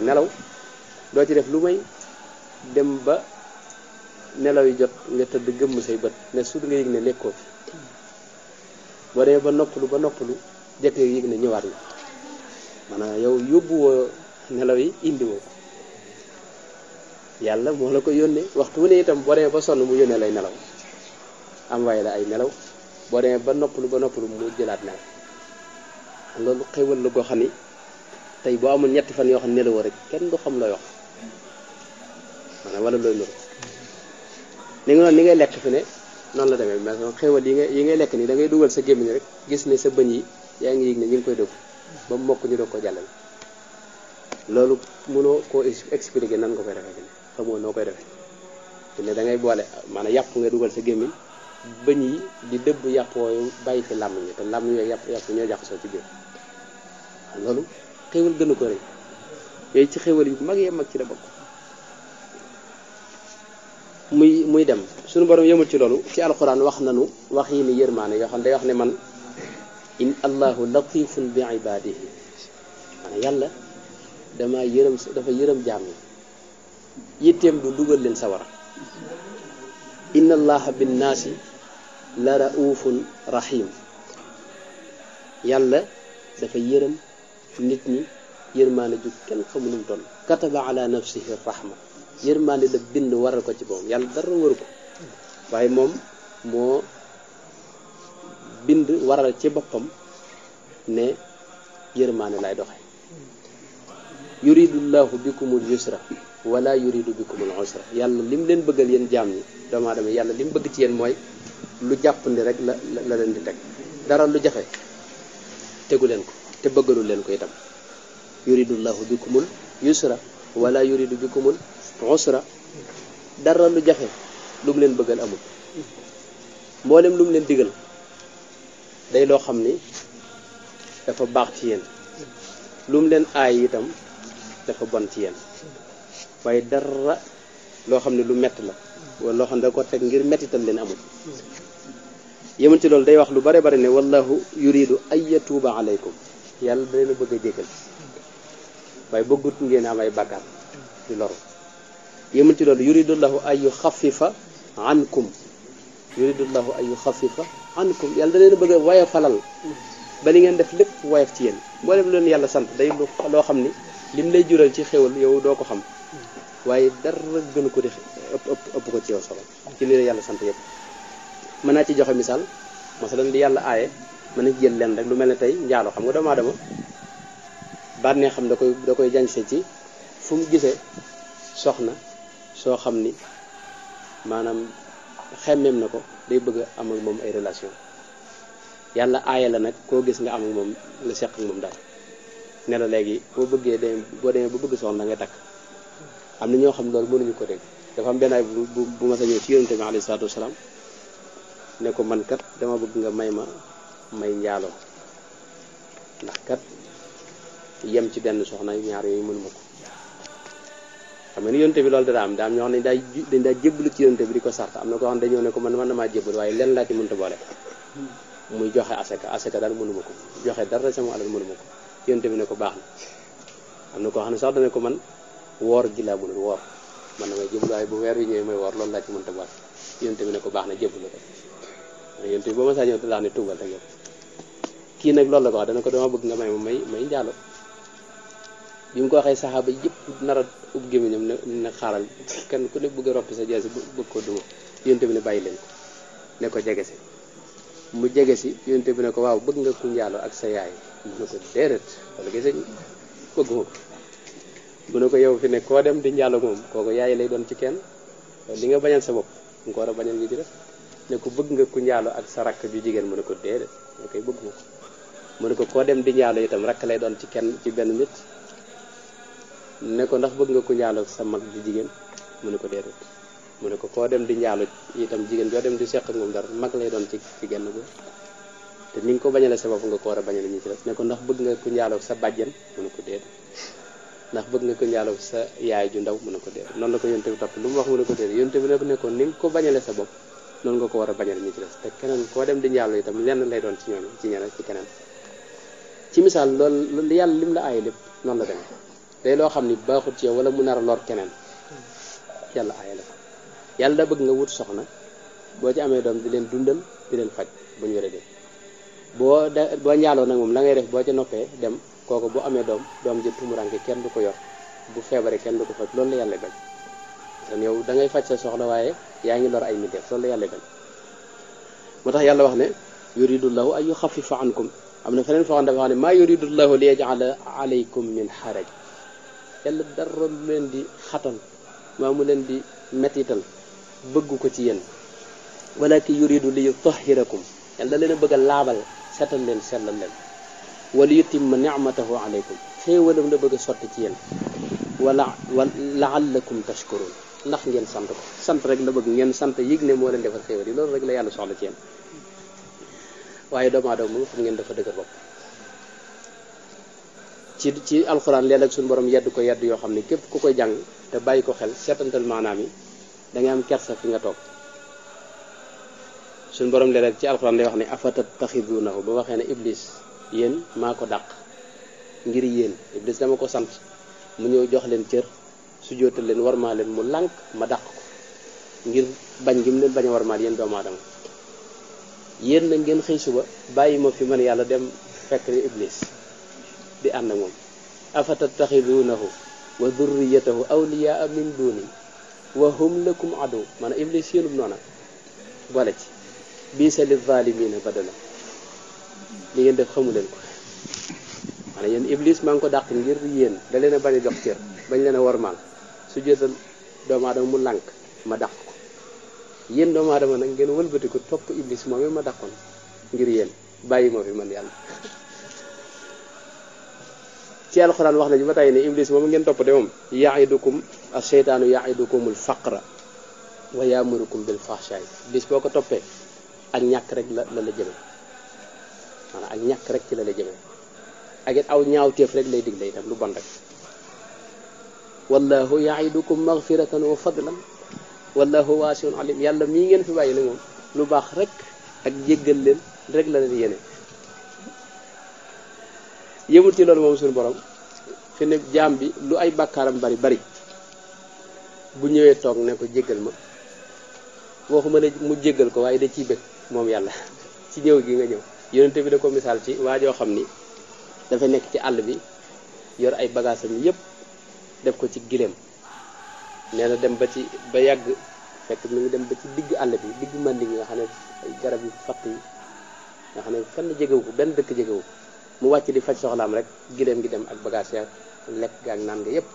doo ci def lu may dem ba nelaw yi jot nga tëdd gëmm say bët ne su nga yëg ne lekkoo fi boo demee ba noppalu jëkk yëg ne ñëwaat na maanaam yow yóbbuwoo nelaw yi indiwoo ko yàlla moo la ko yónnee waxtu wu ne itam boo demee ba sonn mu yónnee lay nelaw am waaye la ay nelaw boo demee ba noppalu mu jëlaat nelaw loolu xéwal la goo xam ni tey boo amul ñetti fan yoo xam ne nelawoo rek kenn du xam looy wax maanaam wala looy nuru ni nga noonu ni ngay lekk fi ne noonu la demee mais xéwal yi ngay lekk nii da ngay dugal sa gémmiñ rek gis ne sa bëñ yi yaa ngi yëg ne ñu ngi koy dëgg ba mu mokk ñu doog ko jàllale loolu mënoo koo expliquer nan nga koy defee fi ne xamoo noo koy defee fi ne da ngay boole maanaam yàpp nga dugal sa gémmiñ bëñ yi di dëbb yàpp wooyu bàyyi fi làmmiñ yi te làmmiñ yooyu yàpp ñoo jaxasoo ci biir loolu xéwal gënu ko rëy yooyu ci xéwal yi mag yee mag ci la bokk muy dem suñu borom yëmul ci loolu ci alxuraan wax nanu wax yi ni yërmaane yoo xam day wax ne man in allahu latifun bi ibadihi maanaam yàlla dafa yërëm jaam yi yitteem du dugal leen sawara inna allaha bin naasi la raufun rahim yàlla dafa yërëm nit ñi yërmaane ju kenn xamu nu mu toll kataba ala nafsihi rahma yërmaane la bind waral ko ci boom yàlla dara waru ko waaye moom moo bind waral ci boppam ne yërmaane lay doxe yuridullahu bikumul yusra wala yuridu bikumul usra yàlla lim leen bëggal yéen jaam ñi doomu aadama yàlla lim bëgg ci yéen mooy lu jàppandi rek la leen di teg dara lu jafe tegu leen ko te bëggalul leen ko itam yuridullahu bikumul yusra wala yuridu bikumul usra dara lu jafe lu mu leen bëggal amul mboolem lu mu leen digal day loo xam ni dafa baax ci yéen lu mu leen aay itam dafa bon ci yéen waaye dara loo xam ne lu metti la wala loo xam ne da ko teg ngir mettital leen amul yemul ci loolu day wax lu bare bare ne wallahu yuridu ay yatuuba alaykum yàlla da leen a bëgg a jéggal waaye bëggut ngeen am ay bàkkaar di loru yemul ci loolu yuridullahu ay yuxafifa ankum yuridullahu ay yuxafifa ankum yàlla da leen a bëgg a woyofalal ba li ngeen def lépp woyof ci yéen mboolem lu leen yàlla sant day loo xam ni lim lay jural ci xéwal yow doo ko xam waaye dara gënu ko di ëpp ko ci yow solo ci li la yàlla sant yëpp mën naa ci joxe misaal masalan li yàlla aaye mën na ci jël leen rek lu mel ne tey njaalo xam nga doomu aadama baat ne xam da koy jañse ci fu mu gisee soxna soo xam ni maanaam xemmeem na ko day bëgg a am ak moom ay relation yàlla aaye la nag koo gis nga am ak moom nga seq ak moom daal ne la léegi boo demee ba bëgg soxna nga takk am na ñoo xam loolu mënuñu ko dégg dafa am benn ay bu ma sa ñëw ci yonente bi alayhi salaatu wasalaam ne ko man kat dama bëgg nga may njaaloo ndax kat yem ci benn soxna ñaar yooyu mënuma ko xam nga ni yonente bi loolu daa am ñoo xam ne dañ daa jébbalu ci yonente bi di ko sart am na ko xam ne dañoo ne ko man damaa jébbal waaye lenn laa ci mënta boole muy joxe asaka daal mënuma ko joxe dara sama alal mënuma ko yonente bi ne ko baax na am na koo xam ne sax dana ko man woor gi laa mënul woor man damay jébbalu waaye bu weer wi ñëwee may woor loolu laa ci mënta boole yonente bi ne ko baax na jébbalu ko yonente bi ba ma saa ñëw laa ne tuubal rek yow kii nag loolu la ko wax dana ko dama bëgg nga may njaalo bi mu ko waxee saxaaba yëpp nar a ub gémmiñam ne xaaral kenn ku ne bëgg a roppi sa jeesi bëgg ko duma yonente bi ne bàyyi leen ko ne ko jege si mu jege si yonente bi ne ko waaw bëgg nga ku njaalo ak sa yaay mu ne ko déedéet wala gise bëgguma ko mu ne ko yow fi ne koo dem di njaalo moom kooku yaay lay doon ci kenn li nga bañal sa bopp nga ko war a bañal ñu ci def ne ko bëgg nga ku njaalo ak sa rakk ju jigéen mu ne ko déedéet mu ne koy bëgguma ko mu ne ko koo dem di njaalo itam rakk lay doon ci kenn ci benn nit ne ko ndax bëgg nga ku njaalo sa mag ju jigéen mu ne ko déedéet mu ne ko koo dem di njaalo itam jigéen joo dem di seq ak moom dara mag lay doon ci genn góor te ni nga ko bañale sa bopp nga ko war a bañale ñu ci def ne ko ndax bëgg nga ku njaalo sa bàjjen mu ne ko déedéet ndax bëgg nga ku njaalo sa yaay ju ndaw mu ne ko déedéet noonu la ko yonte bi topp lu mu wax mu ne ko déedéet yonte bi ne ko ni nga ko bañale sa bopp noonu nga ko war a bañale ñu ci def te keneen koo dem di njaalo itam lenn lay doon ci ñoom ci ñeneen ci keneen ci misaal loolu yàlla lim la aaye lépp noonu la demee day loo xam ni baaxut ci yow wala mu nar a lor keneen yàlla aaye la ko yàlla da bëgg nga wut soxna boo ci amee doom di leen dundal di leen faj bu ñu wéree boo njaaloo nag moom la ngay def boo ca noppee dem kooku bu amee doom ji tumuranke kenn du ko yor bu feebaree kenn du ko faj loolu la yàlla bañ kon yow da ngay faj sa soxla waaye yaa ngi lor ay mbindeef loolu la yàlla bañ moo tax yàlla wax ne yuridullahu ay yuxafifa ankum am na feneen foo xam dafa wax ne maa yuridullahu li yaj'ala alaykum min xaraj yàlla dara lu leen di xatal maa mu leen di mettital bëgg ko ci yéen walakin yuridu li yutahhirakum yàlla da leen a bëgg a laabal setal leen sellal leen wala yutimma ni'matahu alaykum xéewalam la bëgg a sotti ci yéen wala la'allakum tashkurun ndax ngeen sant ko sant rek la bëgg ngeen sant yëg ne moo leen defal xéewal yi loolu rek la yàlla soxla ci yéen waaye doomu aadama moom xam ngeen dafa dëgër bopp ci alxuraan léeg-léeg suñu borom yedd ko yedd yoo xam ne képp ku koy jàng te bàyyi ko xel seetantal maanaam yi da ngay am kersa fi nga toog suñu borom léeg-léeg ci alxuraan lay wax ne afatattaxidunahu ba waxee ne iblis yéen maa ko dàq ngir yéen iblis dama ko sant mu ñëw jox leen cër su jootal leen warmaa leen mu lànk ma dàq ko ngir bañ gi mu leen bañ a warmaal yéen doomu aadama yéen na ngeen xëy suba bàyyi ma fi man yàlla dem fekk ni iblis di ànd ak moom afatattaxidunahu wa dhurriyatahu awliyaa min duni wa hum lakum adu maanaam iblis yéenub noona boole ci biisa li zalimina badala li ngeen def xamu leen ko maanaam yéen iblis maa ngi ko dàq ngir yéen da leen a bañ a jox cër bañ leen a warmaal su jëtal doomu aadama mu lànk ma dàq ko yéen doomu aadama nag ngeen wëlbati ko topp iblis moom ma dàqoon ngir yéen bàyyi ma fi man yàlla ci alxuraan wax nañu ba tey ne iblis moom ngeen topp de moom yaidukum asheytaanu yaidukumul faqra wa yaamurukum bil fahshaay bis boo ko toppee ak ñàkk rek la la jëme maanaam ak ñàkk rek ci la jëme ak it aw ñaawteef rek lay digle itam lu bon rek wallahu yaidukum maghfiratan wa fadlan wallahu waasiun alim yàlla mii ngeen fi bàyyi nag moom lu baax rek ak jéggal leen rek la leen yéene yëmul ci loolu moom suñu borom fi ne jaam bi lu ay bàkkaaram bari bari bu ñëwee toog ne ko jéggal ma waxuma ne mu jéggal ko waaye da ciy bëgg moom yàlla ci ñëw gi nga ñëw yonente bi da ko misaal ci waajoo xam ni dafa nekk ci àll bi yor ay bagaasam yépp def ko ci gileem nee na dem ba yàgg fekk mi ngi dem ba ci digg àll bi digg mandi gi nga xam ne ay garab yu fatt yi nga xam ne fenn jegewu ko benn dëkk jegewu ko mu wàcc di faj soxlaam rek gileem gi dem ak bagage ya lekk ga ak naan nga yépp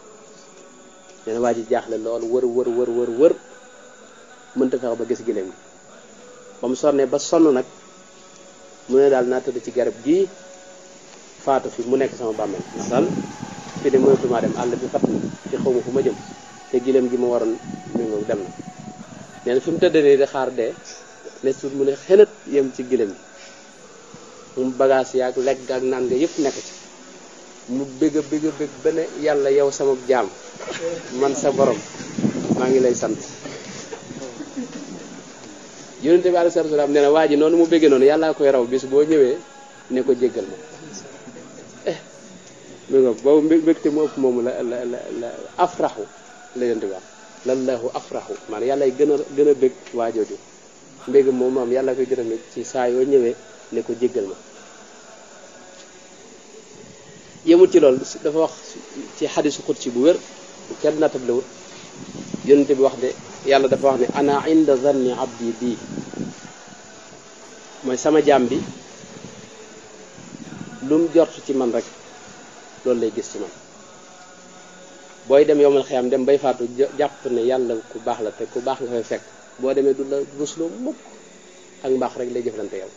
nee na waa ji jaaxle loolu wër mënta fexe ba gis gileem gi ba mu sonnee ba sonn nag mu ne daal naa tëdd ci garab gii faatu fi mu nekk sama bàmmeel ndax daal fii de mënatumaa dem àll bi fatt na ci xaw ma fu ma jëm te gileem gi ma waroon mi dem na nee na fi mu tëdd nii di xaar dee ne suut mu ne xenat yem ci gileem gi mu bagage yaag lekk ak naan nga yëpp nekk ci mu bëgg ba ne yàlla yow sama jaam man sa borom maa ngi lay sant yonente bi alayhi salaam nee na waa ji noonu mu bëggee noonu yàllaa koy raw bis boo ñëwee ne ko jéggal ma mi nga boobu mbégte mu ëpp moomu la afraxu la yonente bi wax lallahu afraxu maanaam yàllay gën a bég waa jooju mbég moom maam yàlla koy gën a bég ci saa yoo ñëwee ne ko jéggal ma yemut ci loolu dafa wax ci xadisu xudsi bu wér bu kenn nattablewut yonente bi wax de yàlla dafa wax ne ana inda zanni abdi bii mooy sama jaam bi lu mu jort ci man rek loolu lay gis ci man booy dem yowmal xiyam dem bay faatu jàpp ne yàlla ku baax la te ku baax nga fay fekk boo demee du la rusloo mukk ak mbaax rek lay jëflante yow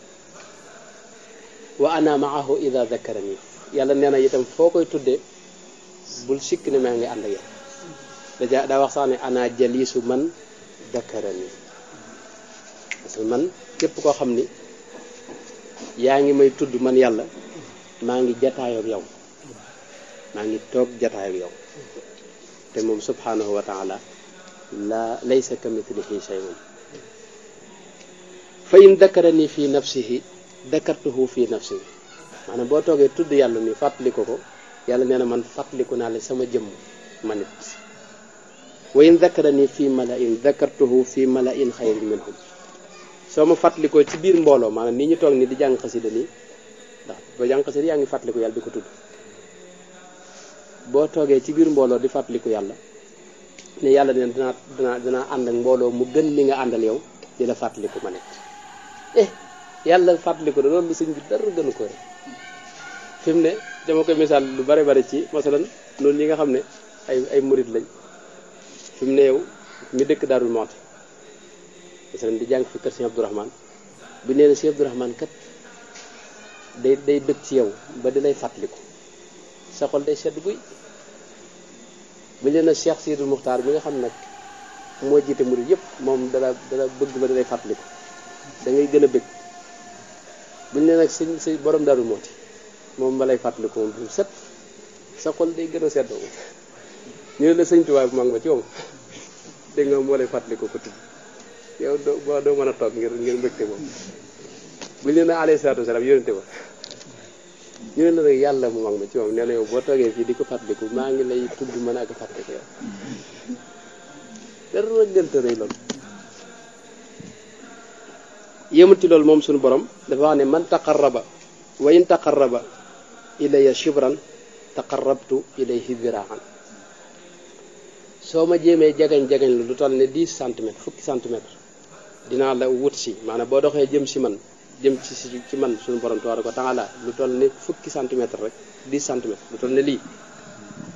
wa ana maahu ida zakarani yàlla nee na itam foo koy tuddee bul sikk ne maa ngi ànd ak yow daa wax sax ne ana jalisu man zakarani parce que man képp koo xam ni yaa ngi may tudd man yàlla maa ngi jataayoo ak yow maa ngi toog jataayoo ak yow te moom subhanahu wa taala la laysa kamithlihi shay'un fa in dakarani fi nafsihi dakartuhu fi nafsihi maanaam boo toogee tudd yàlla ni fàttaliku ko yàlla nee na man fàttaliku naa la sama jëmm ma nit wa in dakarani fi mala'in dakartuhu fi mala'in xayrin minhum soo ma fàttalikoo ci biir mbooloo maanaam nii ñu toog ni di jàng xasida nii ndax ba jàng xasida yaa ngi fàttaliku yàlla di ko tudd boo toogee ci biir mbooloo di fàttaliku yàlla ne yàlla ne dinaa ànd ak mbooloo mu gën li nga àndal yow di la fàttaliku ma nekk yàlla fàttaliku da loolu sëñ bi dara gënu ko fi mu ne dama koy misaal lu bare bare ci masalan noonu ñi nga xam ne ay murit lañ fi mu ne yow mi dëkk Daarul Muxti masalan di jàng fi kër Sëñ Abdourahmane bu nee na Sëñ Abdourahmane kat day bëgg ci yow ba di lay fàttaliku sa xol day sedd guy bu leen a Cheikh Sidul Muxtaar bi nga xam nag moo jiite murid yëpp moom dala bëgg ba di lay fàttaliku da ngay gën a bëgg bu leen nag sëñ borom Daaru Muxti moom ba lay fàttaliku moom du set sa xol day gën a sedd moom ñu ne la sëñ Tuubaa bu mag ba ci moom dégg nga moo lay fàttaliku ko tudd yow doo mën a toog ngir mbégte moom bu leen a alayhi salaatu wasalaam yonente ba ñu ne la rek yàlla mu mag ma ci moom nee na yow boo toogee fii di ko fàttaliku maa ngi lay tudd mën a ko fàttaliku yow dara gënta rëy loolu yémut ci loolu moom suñu borom dafa wax ne man taqarraba wa in taqarraba ilayya shibran taqarrabtu ilayhi ziraan soo ma jéemee jagañ lu toll ne 10 centimètres fukki centimètres dinaa la wut si maanaam boo doxee jëm ci man suñu borom tabaaraka wa taala lu toll ne fukki centimètres rek 10 centimètres lu toll ne lii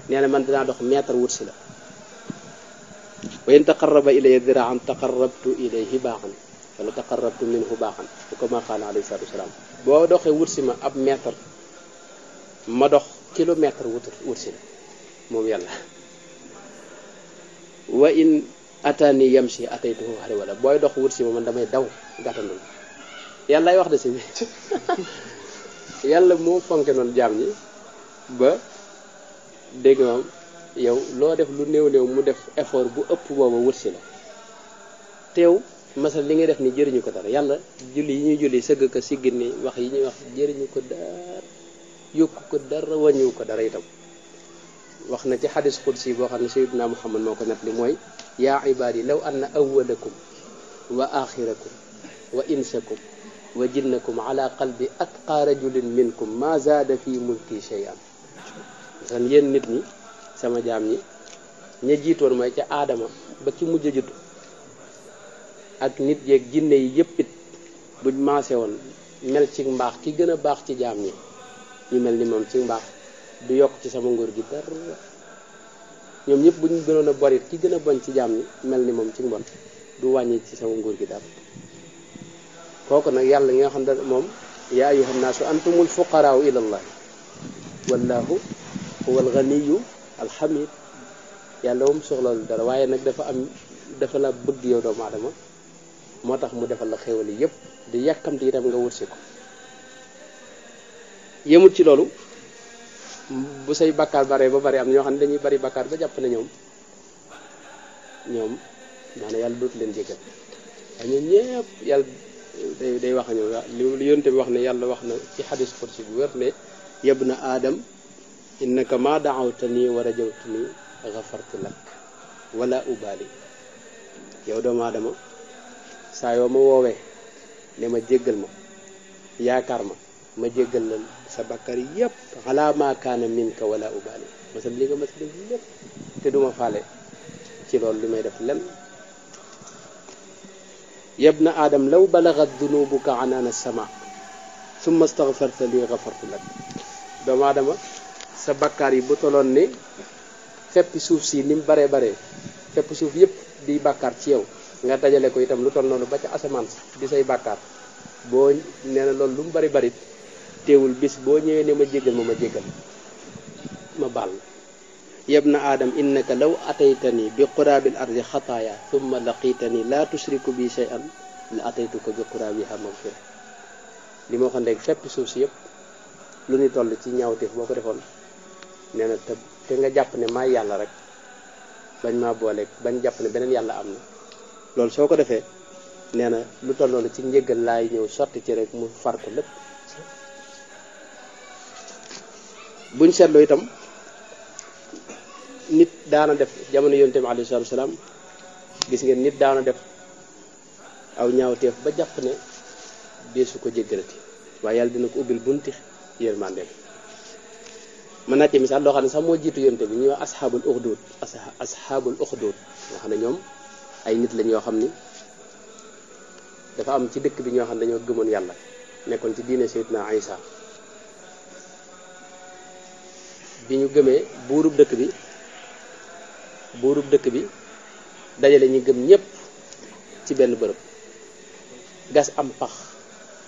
nee na man dinaa dox mètre wut si la wa in taqarraba ilayya ziraan taqarrabtu ilayhi baaxan wala taqarrabtu minhu baaxan kama qaala alayhi salaatu wasalaam boo doxee wut si ma ab mètre ma dox kilomètre wut si la moom yàlla wa in ataani yamshi ataytuhu harwala booy dox wut si ma man damay daw gàttandul yàllaay wax de si yàlla moo fonke noonu jaam ñi ba dégg moom yow loo def lu néew mu def effort bu ëpp booba wut si la teew masal li ngay def ni jëriñu ko dara yàlla julli yi ñuy julli sëgg ko siggin ni wax yi ñuy wax jëriñu ko dara yokku ko dara wàññiwu ko dara itam wax na ci xadis xudsi boo xam ne sayyidina Muhammad moo ko net li mooy yaa ibaadi law anna awwalakum wa axirakum wa insakum wa jinnakum ala qalbi atqa rajulin minkum ma zaada fi mulki shay'an san yéen nit ñi sama jaam ñi ña jiitoon mooy ca aadama ba ki mujj a juddu ak nit yeeg jinne yi yëpp it buñ maase woon mel ci mbaax ki gën a baax ci jaam ñi ñu mel ni moom ci mbaax du yokk ci sama nguur gi dara ñoom ñëpp bu ñu gënoon a borit ki gën a bon ci jaam ñi mel ni moom ci mbon du wàññi ci sama nguur gi dara kooku nag yàlla nga xam ne moom yaa ayyuhan naasu antumul fuqaraau ilallahi wallahu huwal ganiyu alhamid yàlla moom soxlawul dara waaye nag dafa la bëgg yow doomu aadama moo tax mu defal la xéwal yi yëpp di yàkkamti itam nga wutsi ko yemut ci loolu bu say bakkaar bare ba bari am ñoo xam ne dañuy bari bakkaar ba jàpp ne ñoom maanaam yàlla dootu leen jéggal waaye ñoom ñëpp yàlla day wax ñëw li yonte bi wax ne yàlla wax na ci xadis kursi bu wér ne yabna aadam innaka ma daawtani wa rajawtani gafartu lak wala ubali yow doomu aadama saa yoo ma woowee ne ma jéggal ma yaakaar ma jéggal la sa bakkar yépp ala ma kaana minka wala ubali masal li nga mas def lépp te duma faale ci loolu li may def lenn yabna aadam law balagat dunubuka anaana sama summa staghfarta li ghafartu lak doomu aadama sa bakkaar yi bu toloon ne fépp suuf si ni mu baree fépp suuf yëpp di bakkaar ci yow nga dajale ko itam lu toll noonu ba ca asamaan di say bakkaar boo nee na loolu lu mu bari teewul bis boo ñëwee ne ma jéggal ma baal yabna aadam innaka law ataytani bi qurabil ardi xataaya thumma laqitani la tushriku bi shay'an la ataytuka bi qurabiha maghfira li moo xam ne fépp suuf si yëpp lu ñu toll ci ñaawteef boo ko defoon nee na te nga jàpp ne maay yàlla rek bañ maa booleeg bañ jàpp ne beneen yàlla am na loolu soo ko defee nee na lu toll noonu ci njëggal laay ñëw sotti ci rek mu far ko lépp buñ seetloo itam nit daana def jamono yonent bi alayhi salaatu wasalaam gis ngeen nit daana def aw ñaawteef ba jàpp ne deesu ko jéggalati waaye yàlla dina ko ubbil bunti yërmandeem mën naa ci misaal loo xam ne sax moo jiitu yonte bi ñuy wax asxaabul uxdud nga xam ne ñoom ay nit lañ yoo xam ni dafa am ci dëkk bi ñoo xam ne dañoo gëmoon yàlla nekkoon ci diine Seydina Isa bi ñu gëmee buurub dëkk bi dajale ñu gëm ñépp ci benn bërëb gas am pax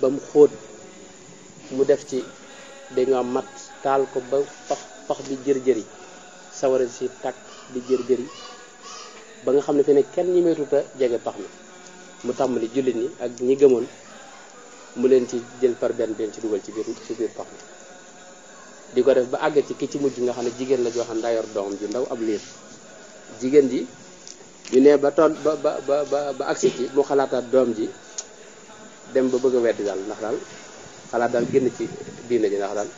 ba mu xóot mu def ci da nga mat taal ko ba pax bi jër-jëri sawara si tàkk di jër-jëri ba nga xam ne fi ne kenn ñi meetuta jege pax mi mu tàmbali jullit ñi ak ñi gëmoon mu leen ci jël par benn ci dugal ci biir pax mi di ko def ba àgg ci ki ci mujj nga xam ne jigéen la joo xam ne daa yor doom ju ndaw ab liir jigéen ji ñu ne ba toon ba agsi ci mu xalaataat doom ji dem ba bëgg a weddi daal ndax daal xalaat daal génn ci diine ji ndax daal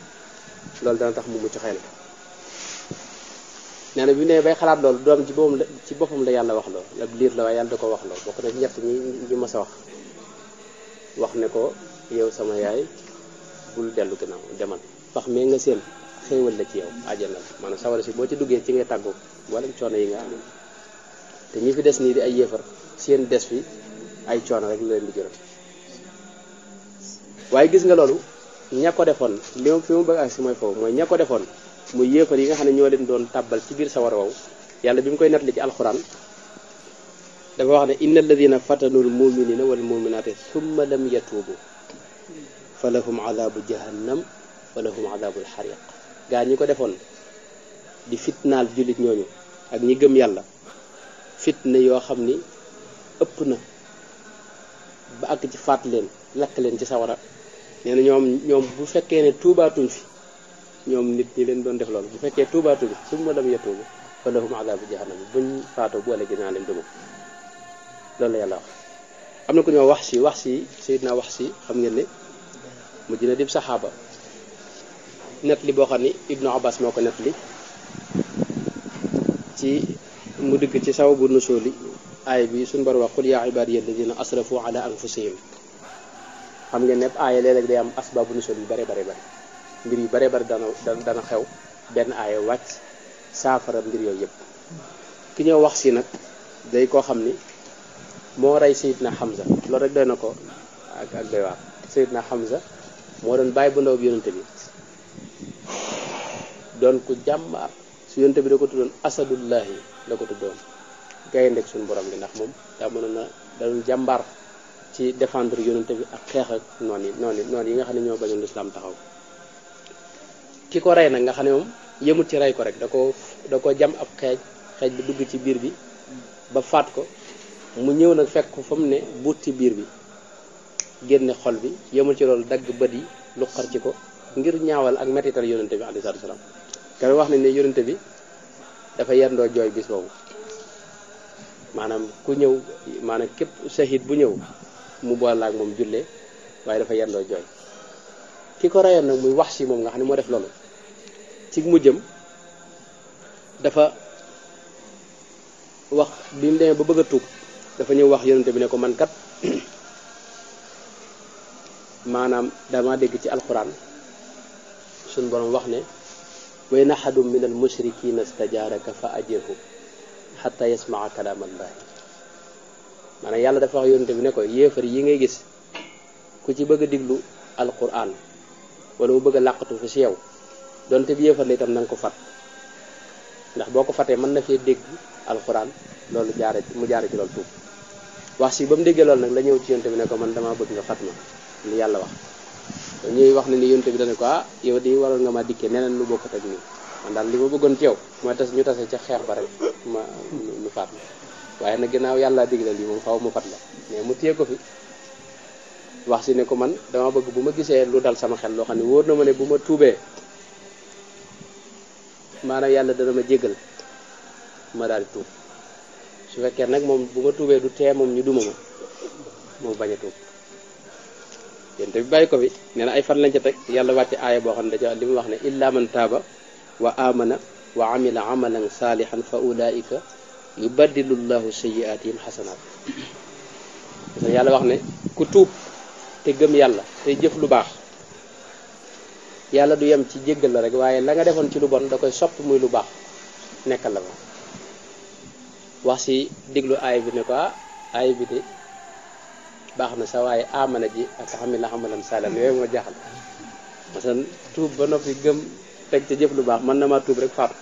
loolu dana tax mu mucc xëy na nee na bi ne bay xalaat loolu doom ji ci boppam la yàlla wax loolu ab liir la waaye yàlla da ko wax loolu bokk na ci ñett ñi mas a wax ne ko yow sama yaay bul dellu ginnaaw demal pax mee nga seen xéewal la ci yow àjjana la maanaam sawara si boo ci duggee ci ngay tàggoo wala coono yi nga am te ñi fi des nii di ay yéefar seen des fi ay coono rek la leen di jural waaye gis nga loolu ña ko defoon li fi mu bëgg ak si mooy foofu mooy ña ko defoon muy yéefar yi nga xam ne ñoo leen doon tàbbal ci biir sawara wow yàlla bi mu koy nettali ci alxuraan dafa wax ne inna alladina fatanul muminina wal muminati summa lam yatuubu fa lahum adabu jahannam wa lahum adabul xariq gaa ñi ko defoon di fitnaal jullit ñooñu ak ñi gëm yàlla fitna yoo xam ni ëpp na ba àgg ci faat leen lakk leen ci sawara nee na ñoom bu fekkee ne tuubaatuñ fi ñoom nit ñi leen doon def loolu bu fekkee tuubaatuñ summa lam yatuubu fa lahum adaabu jahannam buñ faatoo bu ëllëgee naa leen duma loolu la yàlla wax. am na ku ñoo wax si Seydina wax si xam ngeen ne mujj na dib saxaaba net li boo xam ni Ibnu Abbas moo ko net li ci mu digg ci sababu nusuuli aaya bi suñu borom wax qul yaa ibaadiya alladina asrafu ala anfusihim xam ngeen ne aaya léeg-léeg day am asbaabu nusuul yu bare mbir yu bare dana xew benn aaya wàcc saafara mbir yooyu yëpp. ki ñoo wax si nag day koo xam ni moo rey Seydina Hamza loolu rek doy na ko ak doy waar. Seydina Hamza moo doon bàyyi bu ndaw bi yonente bi doon ku jàmbaar su yonente bi da ko tuddoon asadullahi la ko tuddoon gaynde ak suñu borom gi ndax moom daa mënoon na da doon jàmbaar ci défendre yonente bi ak xeex ak noon yi nga xam ne ñoo bañoon lislaam taxaw. ki ko rey nag nga xam ne moom yëmut ci rey ko rek da ko jam ab xeej bi dugg ci biir bi ba faat ko mu ñëw nag fekk ko fa mu ne buut ci biir bi génne xol bi yëmul ci loolu dagg bët yi lu xar ci ko ngir ñaawal ak mettital yonente bi alayhi salaatu salaam. kay wax nañ ne yonente bi dafa yendoo jooy bis boobu maanaam ku ñëw maanaam képp shahid bu ñëw mu boole ak moom jullee waaye dafa yendoo jooy. ki ko reyoon nag muy wax si moom nga xam ne moo def loolu ci mujjam dafa wax bi mu demee ba bëgg a tuub dafa ñëw wax yonente bi ne ko man kat maanaam dama dégg ci alquran suñ borom wax ne wa in ahadun min al mushrikina stajaaraka fa ajirhu xatta yasmaa kalaam allahi maanaam yàlla dafa wax yonente bi ne ko yéefar yi ngay gis ku ci bëgg a diglu alquran wala mu bëgg a làqatu fi si yow donte bi yéefar la itam na nga ko fat ndax boo ko fatee mën na fee dégg alquran loolu mu jaare ci loolu tuub. wax si ba mu déggee loolu nag la ñëw ci yonte bi ne ko man damaa bëgg nga fat ma li yàlla wax ñuy wax ne ni yonte bi dana ko yow di waroon nga ma dikkee neneen lu bokkut ak nii man daal li ma bëggoon ci yow mooy ñu tase ca xeex ba rek ñu faat ma waaye nag ginnaaw yàlla digle lii moom faaw mu fat la mais mu téye ko fi. wax si ne ko man dama bëgg bu ma gisee lu dal sama xel loo xam ne wóor na ma ne bu ma tuubee maanaam yàlla dana ma jéggal ma daal di tuub su fekkee nag moom bu ma tuubee du tee moom ñu duma ma moom bañ a tuub. yéen te bi bàyyi ko fi nee na ay fan lañ ca teg yàlla wàcce aaya boo xam ne daca li mu wax ne illa man taaba wa amana wa amila amalan saalihan fa ulaika yubaddilu llahu sayyiatihim xasanaat. parce que yàlla wax ne ku tuub te gëm yàlla te jëf lu baax yàlla du yem ci jéggal la rek waaye la nga defoon ci lu bon da koy sopp muy lu baax nekkal la ko. wax si diglu aay bi ne ko aay bi de baax na sa waaye amana ji ak xamila xamalan salan yooyu moo jaaxal parce que tuub ba noppi gëm teg ca jëf lu baax mën na maa tuub rek faatu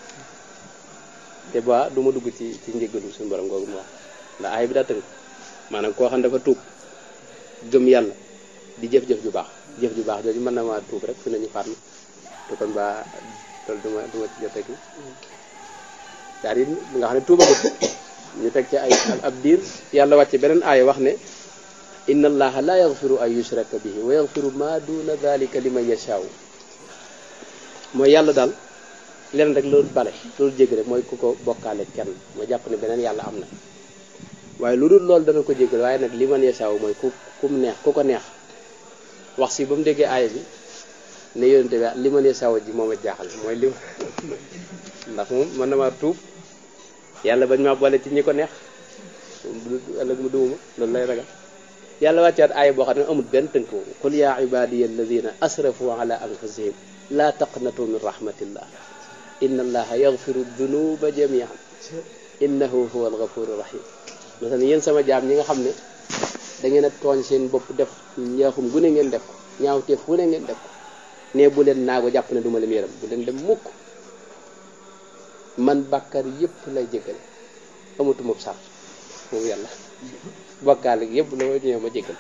te ba du ma dugg ci njéggalu suñu borom googu mu wax ndax aay bi daa tënk maanaam koo xam dafa tuub gëm yàlla di jëf-jëf ju baax jooju mën na maa tuub rek fi nañu faat ma te kon ba loolu duma ci jot rek daal di nga xam ne tuubagut ñu teg ci ay ab diir yàlla wàcce beneen aaya wax ne inna allaha la yaghfiru an yushraka bihi wa yaghfiru ma duna dhalika liman yashaa'u mooy yàlla daal leen rek loolu bale loolu jégg rek mooy ku ko bokkaale kenn mooy jàpp ne beneen yàlla am na waaye lu dul loolu dana ko jéggal waaye nag liman yashaa'u mooy ku mu neex ku ko neex. wax si ba mu déggee aaya bi ne yonente bi liman yashaa'u ji moom a jaaxal mooy li ndax moom mën na maa tuub yàlla bañ maa boole ci ñi ko neex ëllëg mu duuma loolu lay ragal. yàlla wàccaat aaya boo xam ne amul benn tënk moom qul yaa ibadiya alladina asrafu ala anfusihim la taqnatu min rahmatillah inna allaha yaghfiru dunuba jamian innahu huwa alghafuru rahim. masalan yéen sama jaam ñi nga xam ne da ngeen a tooñ seen bopp def njaaxum gu ne ngeen def ko ñaawteef gu ne ngeen def ko ne bu leen naago jàpp ne du ma leen yërëm bu leen dem mukk man bàkkar yépp lay jéggale amatuma sar moom yàlla bokkaale yépp la ma ñëw ma jéggal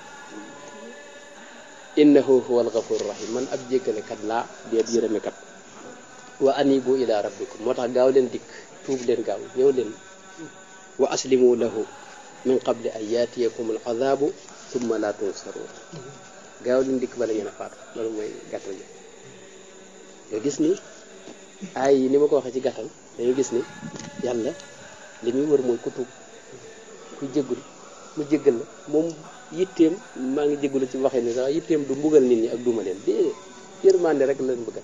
innahu huwal ghafurur rahim man ab jéggalekat laa deet yërëmekat. wa anibu ila rabbikum moo tax gaaw leen dikk tuub leen gaaw ñëw leen wa aslimu lahu min qabli an yaatiyakum al azabu thumma la tunsaruun gaaw leen dikk bala ngeen a faatu loolu mooy gàttal gi nga gis ni ay yi ni ma ko waxee ci gàttal dañuy gis ni yàlla li muy wër mooy ku tuub ku jéggul mu jéggal la moom yitteem maa ngi jéggulu ci waxee ni sax yitteem du mbugal nit ñi ak duma leen déedéet yërmande rek la leen bëggal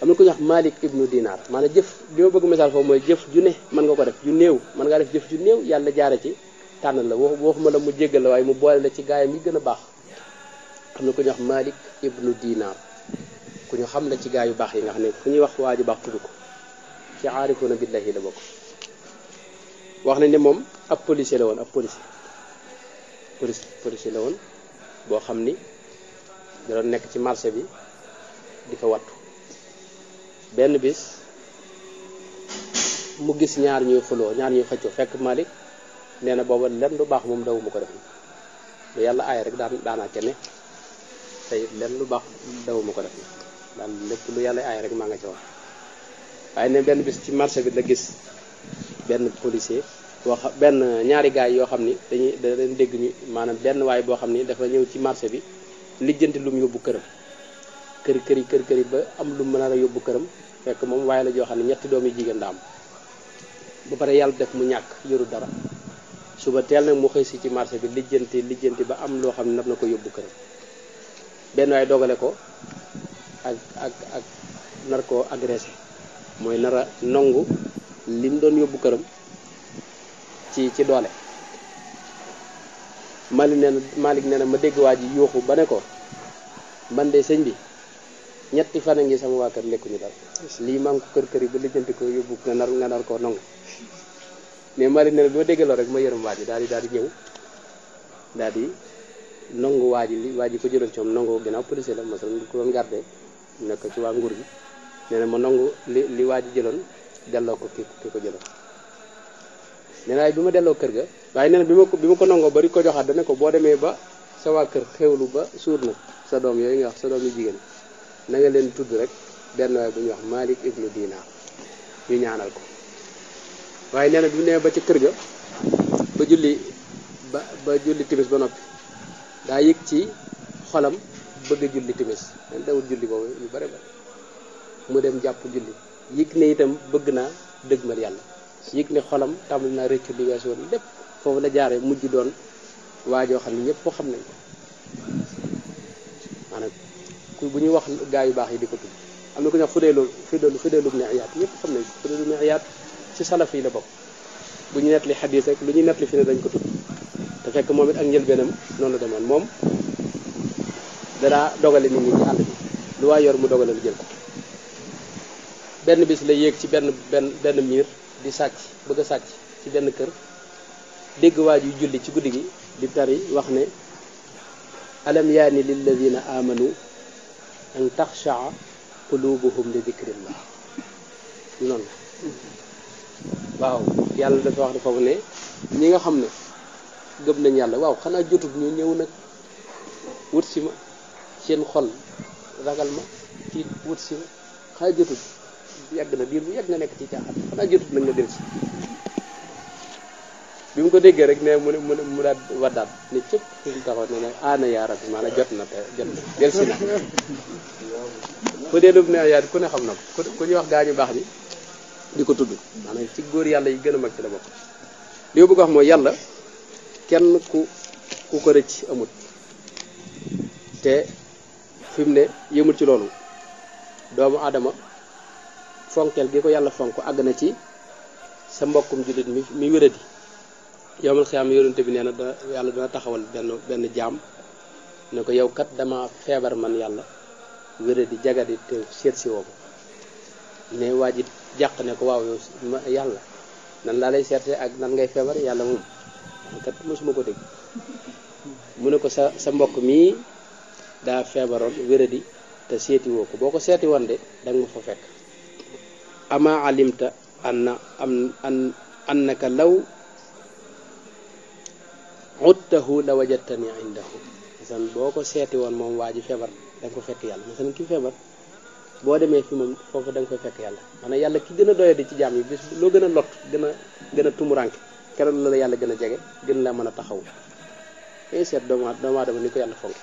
am na ku ñuy wax Malik ibnu Dinar maanaam jëf li ma bëgg message foofu mooy jëf ju ne mën nga ko def ju néew mën ngaa def jëf ju néew yàlla jaare ci tànn la waxuma la mu jéggal la waaye mu boole la ci gaayam yi gën a baax am na ku ñuy wax Malik ibnu Dinar ku ñu xam la ci gaay yu baax yi nga xam ne fu ñuy wax waa ju baax tudd ko ci aarifuna billahi la bokk wax nañ ne moom ab policier la woon ab policier la woon boo xam ni da doon nekk ci marché bi di fa wattu benn bis mu gis ñaar ñuy xuloo ñaar ñuy xëccoo fekk Malik nee na booba lenn lu baax moom dawuma ko def lu yàlla aay rek daanaa ca ne tey lenn lu baax dawuma ko def daal lépp lu yàlla aay rek maa nga ca wax waaye ne benn bis ci marché bi la gis benn policier benn ñaari gaay yoo xam ni da leen dégg ñu maanaam benn waay boo xam ni dafa ñëw ci marché bi lijjanti lu mu yóbbu këram kër yi ba am lu mën a yóbbu këram fekk moom waaye la joo xam ne ñetti doom yi jigéen da am ba pare yàlla def mu ñàkk yoru dara suba teel nag mu xëy si ci marché bi lijjanti ba am loo xam ne nar na ko yóbbu këram benn waay dogale ko ak nar koo agressé mooy nar a nongu li mu doon yóbbu këram ci doole Malik nee na ma dégg waa ji yuuxu ba ne ko man de sëñ bi ñetti fan a ngi sama waa kër lekkuñu dara lii maa ngi ko kër yi ba lijjanti ko yóbbu nga nar koo nangu mais Malik nee na bi ma déggee loolu rek ma yërëm waa ji daal di ñëw daal di nangu waa ji ko jëloon ci moom nangu ginnaaw policier la masalan ko doon garde nekk ci waa nguur gi nee na ma nangu li waa ji jëloon delloo ko ki ko jëloon nee na bi ma delloo kër ga waaye nee na bi ma ko nangoo bari ko joxaat dana ko boo demee ba sa waa kër xewlu ba suur nag sa doom yooyu nga wax sa doom yu jigéen na nga leen tudd rek benn waay bu ñuy wax Malik ibnu Dinar ñu ñaanal ko waaye nee na bi mu nee ba ci kër ga ba julli timis ba noppi daa yëg ci xolam bëgg a julli timis dañ dawul julli boobu yu bare bare mu dem jàpp julli yëg ne itam bëgg naa dëgmal yàlla yëg ne xolam tàmbali naa rëccu li weesu woon lépp foofu la jaaree mujj doon waajoo xam ne ñëpp foo xam nañ ko maanaam bu ñuy wax gaa yu baax yi di ko tudd am na ku ñuy wax Fudeelu ibn Iyaad ñëpp xam nañ ko Fudeelu ibn Iyaad ci salaf yi la bokk bu ñu nettali xadiis rek lu ñuy nettali fi ne dañ ko tudd te fekk moom it ak njëlbeenam noonu la demoon moom danaa dogale nit ñi ci àll bi lu waay yor mu dogale lu jël ko benn bis la yéeg ci benn miir di sàcc bëgg a sàcc ci benn kër dégg waa ji julli ci guddi gi di tari wax ne alam yaani lilladina amanu an taxshaa qulubuhum li dikrillah noonu waaw yàlla dafa wax ne foofu ne ñi nga xam ne gëm nañ yàlla waaw xanaa jotut ñu ñëw nag wut si ma seen xol ragal ma tiit wut si ma xanaa jotut yàgg na diir bu yàgg nga nekk ci caaxaan xanaa jotut nag nga del si bi mu ko déggee rek ne mu daal waddaat ne cëpp fi mu taxaw ne nag aana yaa rabbi maanaam jot na del si na fa deelub ne yaa ku ne xam na ko ku ñuy wax gaañu baax bi di ko tudd maanaam ci góor yàlla yi gën a mag ci la bokk li ma bëgg wax mooy yàlla kenn ku ko rëcc amut te fi mu ne yëmul ci loolu doomu aadama fonkeel gi ko yàlla fonk àgg na ci sa mbokkum jullit mi wéradi yowmal xiyaam yonente bi nee na yàlla dana taxawal benn jaam ne ko yow kat dama feebar man yàlla wéradi jagadi te seet si woo ko ne waa ji jàq ne ko waaw yow yàlla nan laa lay seete ak nan ngay feebar yàlla moom kat mosuma ko dégg mu ne ko sa mbokk mii daa feebaroon wéradi te seeti woo ko boo ko seeti woon de danga ma fa fekk ama alimta annaka law uttahu la wajadtani indahu masalan boo ko seeti woon moom waa ji feebar danga ko fekk yàlla masalan ki feebar boo demee fi moom foofu da nga koy fekk yàlla maanaam yàlla ki gën a doyadi ci jaam yi bis loo gën a lot gën a tumuranke keroog la la yàlla gën a jege gën la mën a taxaw day seet doomu aadama ni ko yàlla fonk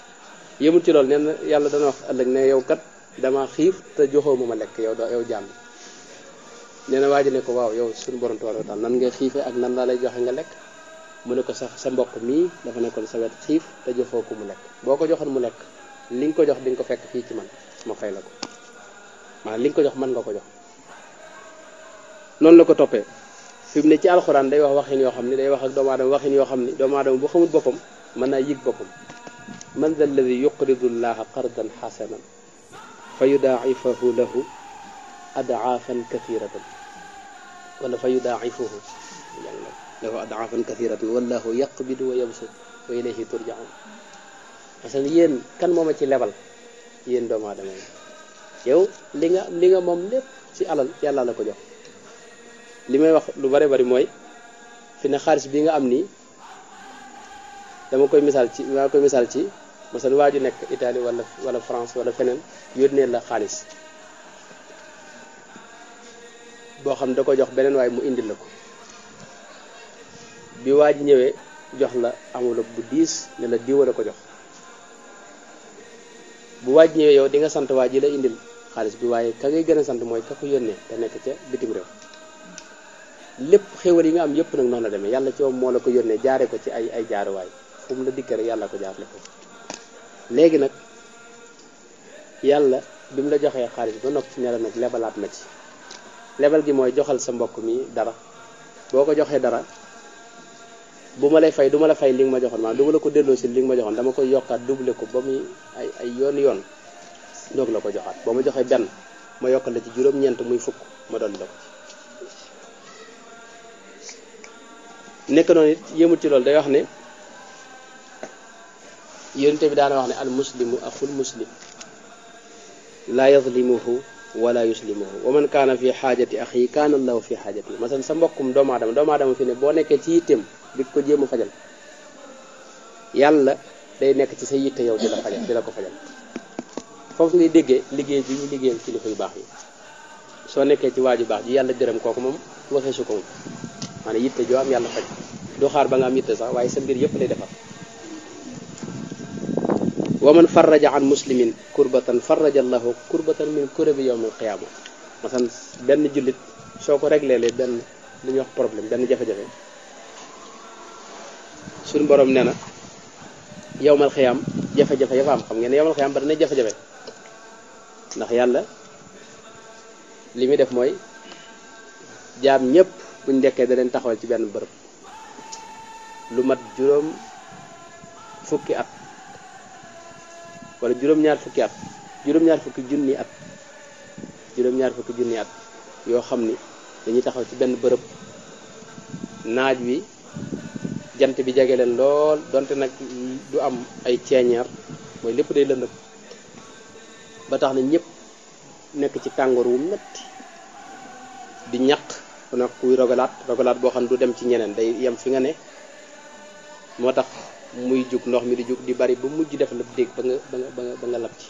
yëmul ci loolu nee na yàlla dana wax ëllëg ne yow kat dama xiif te joxoo ma lekk yow jaam bi nee na waa ji ne ko waaw yow suñu borom tabaaraka wa taala nan ngay xiife ak nan laa lay joxe nga lekk mu ne ko sax sa mbokk mii dafa nekkoon sa wet xiif te joxoo ko mu lekk boo ko joxoon mu lekk li nga ko jox di nga ko fekk fii ci man ma fay la ko maanaam li nga ko jox mën nga ko jox noonu la ko toppee fi mu ne ci alxuraan day wax waxin yoo xam ne day wax ak doomu aadama waxin yoo xam ne doomu aadama bu xamul boppam mën naa yëg boppam man dha alladi yuqridu llaha qardan xasanan fa yudaa'ifahu lahu adaafan kathiratan wala fa yudaa'ifuhu lahu adaafan kathiratan wallahu yaqbidu wa yabsut wa ilayhi turja'un parce que yéen kan mooma ci lebal yéen doomu aadama yi yow li nga moom lépp ci alal yàlla la ko jox li may wax lu bari mooy fi ne xaalis bi nga am nii dama koy misaal ci masalan waa ju nekk Italie wala France wala feneen yónnee la xaalis boo xam da ko jox beneen waaye mu indil la ko bi waa ji ñëwee jox la enveloppe bu diis ne la diwa la ko jox bu waa ji ñëwee yow di nga sant waa ji la indil xaalis bi waaye ka ngay gën a sant mooy ka ko yónnee te nekk ca bitim réew lépp xéwal yi nga am yëpp nag noonu la demee yàlla ci moom moo la ko yónnee jaare ko ci ay jaaruwaay fu mu la dikkee rek yàlla ko jaarale ko léegi nag yàlla bi mu la joxee xaalis ba noppi ne la nag lebalaat ma ci lebal gi mooy joxal sa mbokk mi dara boo ko joxee dara bu ma lay fay du ma la fay li nga ma joxoon maanaam du ma la ko delloo si li nga ma joxoon dama koy yokkaat doublé ko ba muy ay yoon doog la ko joxaat boo ma joxee benn ma yokkal la ci juróom-ñeent muy fukk ma dolli la ko nekk noonu it yëmut ci loolu day wax ne yonente bi daana wax ne al muslimu axul muslim laa yazlimuhu wala yuslimuhu wa man kaana fi xaajati axi kaana allahu fi xaajati masalan sa mbokkum doomu aadama fi ne boo nekkee ci yitteem di ko jéem a fajal yàlla day nekk ci sa yitte yow di la ko fajal foofu ngay déggee liggéey bi ñu liggéeyal kilifa yu baax yi soo nekkee ci waaju baax ji yàlla gërëm kooku moom waxee su ko moom maanaam yitte joo am yàlla faj du xaar ba nga am yitte sax waaye sa mbir yëpp lay defar wa man farraja an muslimin kurbatan farraja allahu kurbatan min kurabi yawm alqiyama masan benn jullit soo ko réglé lee benn lu ñuy wax problème benn jafe-jafe suñu borom nee na yawmal xiyaam jafe-jafe ya fa am xam ngeen ne yawmal xiyaam ba dana jafe-jafe ndax yàlla li muy def mooy jaam ñëpp buñ ndekkee da leen taxawal ci benn bërëb lu mat juróom fukki at wala juróom-ñaar fukki at juróom-ñaar fukki junni at yoo xam ni dañuy taxaw ci benn bërëb naaj wi jant bi jege leen lool donte nag du am ay ceeñeer mooy lépp day lëndëm ba tax na ñëpp nekk ci tàngoor wu metti di ñaq nag kuy rogalaat boo xam ne du dem ci ñeneen day yem fi nga ne moo tax muy jug ndox mi di jug di bari ba mujj def la dégg ba nga lab ci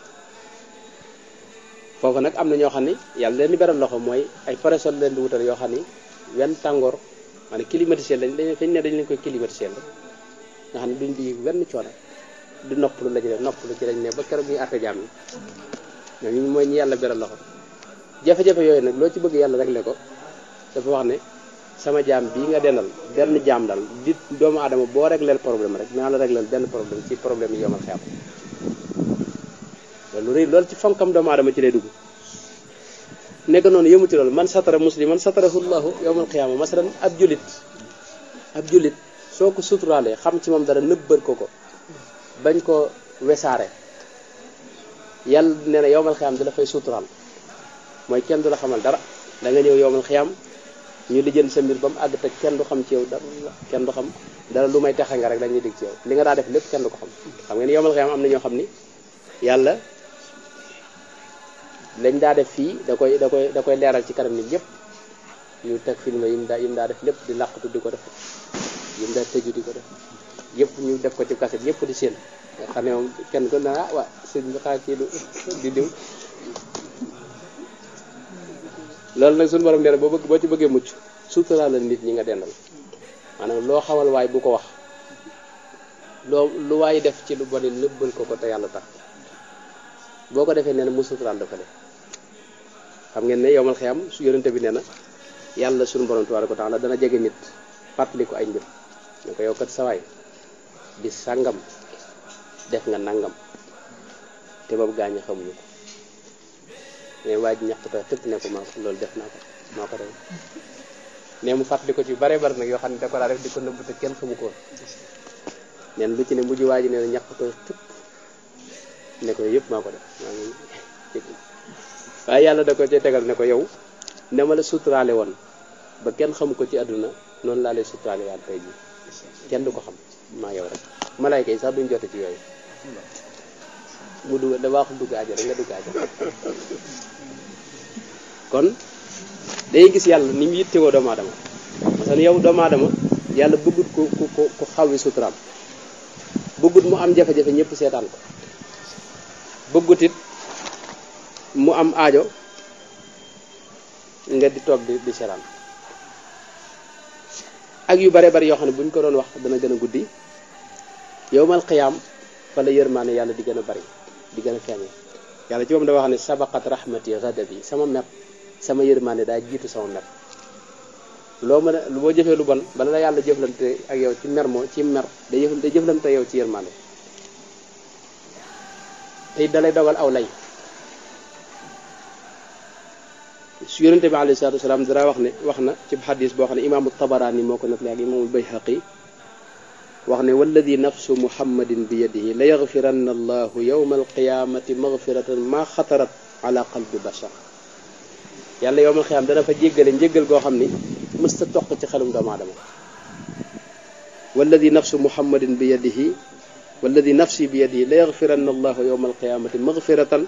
foofu nag am na ñoo xam ne yàlla leen di beral loxo mooy ay parasol leen di wutal yoo xam ni wenn tàngoor maanaam climatisé lañ fañ ne dañ leen koy climatisé la nga xam ne duñ di wenn coono di noppalu la ci def noppalu ci lañ ne ba keroog ñuy àtte jaam yi ñooñu mooy ñi yàlla beral loxo jafe-jafe yooyu nag loo ci bëgg yàlla réglé ko dafa wax ne sama jaam bii nga dendal benn jaam dal di doomu aadama boo régleel problème rek naa la régleel benn problème ci problème yi yomal xeam loolu rëy loolu ci fonkam doomu aadama ci lay dugg nekk noonu yëmu ci loolu man satara musliman satarahu llahu yawmal qiyaama masalan ab julit soo ko suturaalee xam ci moom dara nëbbër ko bañ ko wesaare yàlla nee na yawmal qiyaama di la fay suturaal mooy kenn du la xamal dara da nga ñëw yawmal qiyaama ñu lijjën sa mbir ba mu àgg te kenn du xam ci yow dara kenn du xam dara lu may texe nga rek dañuy dig ci yow li nga daa def lépp kenn du ko xam ngeen yawmal qiyaama am na ñoo xam ni yàlla lañ daa def fii da koy leeral ci kanam nit ñëpp ñu teg film yi mu daa def lépp di làqatu di ko def yi mu daa tëju di ko def yëpp ñu def ko ci kaset yëpp di seen nga xam ne moom kenn ko na waa sëñ bi xaar kii di diw loolu nag suñu borom nee na boo ci bëggee mucc sutura la nit ñi nga dendal maanaam loo xamal waay bu ko wax lu waay def ci lu bon nëbbal ko te yàlla tax boo ko defee nee na mu suturaal dafa le xam ngeen ne yowmal xiyam su yonente bi nee na yàlla suñu borom tabaaraka wa taala dana jege nit fàttali ko ay mbir ne ko yow kat sawaay bis sàngam def nga nangam te boobu gaañ xamuñu ko mais waa ji ñàkk tëpp ne ko loolu def naa ko maa ko def ne mu fàttali ko ci bare bare nag yoo xam ne da ko daa def di ko nëbb te kenn xamu ko woon neen lu ci ne mujj waa ji nee na ñàkk tëpp ne ko yëpp maa ko def waaye yàlla da ko ci tegal ne ko yow ne ma la suturaale woon ba kenn xamu ko ci àdduna noonu laa lay suturaale waat tey jii kenn du ko xam maa yow rek malaayka yi sax duñ jote ci yooyu mu dugg da wax dugg àjjana nga dugg àjjana kon day gis yàlla ni mu yittewoo doomu aadama parce que yow doomu aadama yàlla bëggut ku xawi suturaam bëggut mu am jafe-jafe ñëpp seetaan ko bëggut it mu am aajo nga di toog di seetaan ak yu bare bari yoo xam ne buñ ko doon wax dana gën a guddi yowmal qiyaam fa la yërmaane yàlla di gën a bari di gën a feeñee yàlla ci moom da wax ne sabaqat rahmati ghadabi sama mer sama yërmaane daa jiitu sama mer loo mën a boo jëfee lu bon bala la yàlla jëflante ak yow ci mer moo ci mer day jëflante yow ci yërmaane tey dalay dogal aw lay su yonente bi alayhi salaatu wasalaam dara wax na ci xadis boo xam ne imaamu Tabaraani moo ko nettali ak imaamul Bayhaqi wax ne walladi nafsu muhammadin bi yadihi la yaxfiranna allahu yawma alqiyamati magfiratan ma xatarat ala qalbi bashar yàlla yowmal qiyaam dana fa jéggale njéggal goo xam ni mësta toq ci xelum doomu aadama walladi nafsu muhammadin bi yadihi walladi nafsi bi yadihi la yaxfiranna allahu yawma alqiyamati magfiratan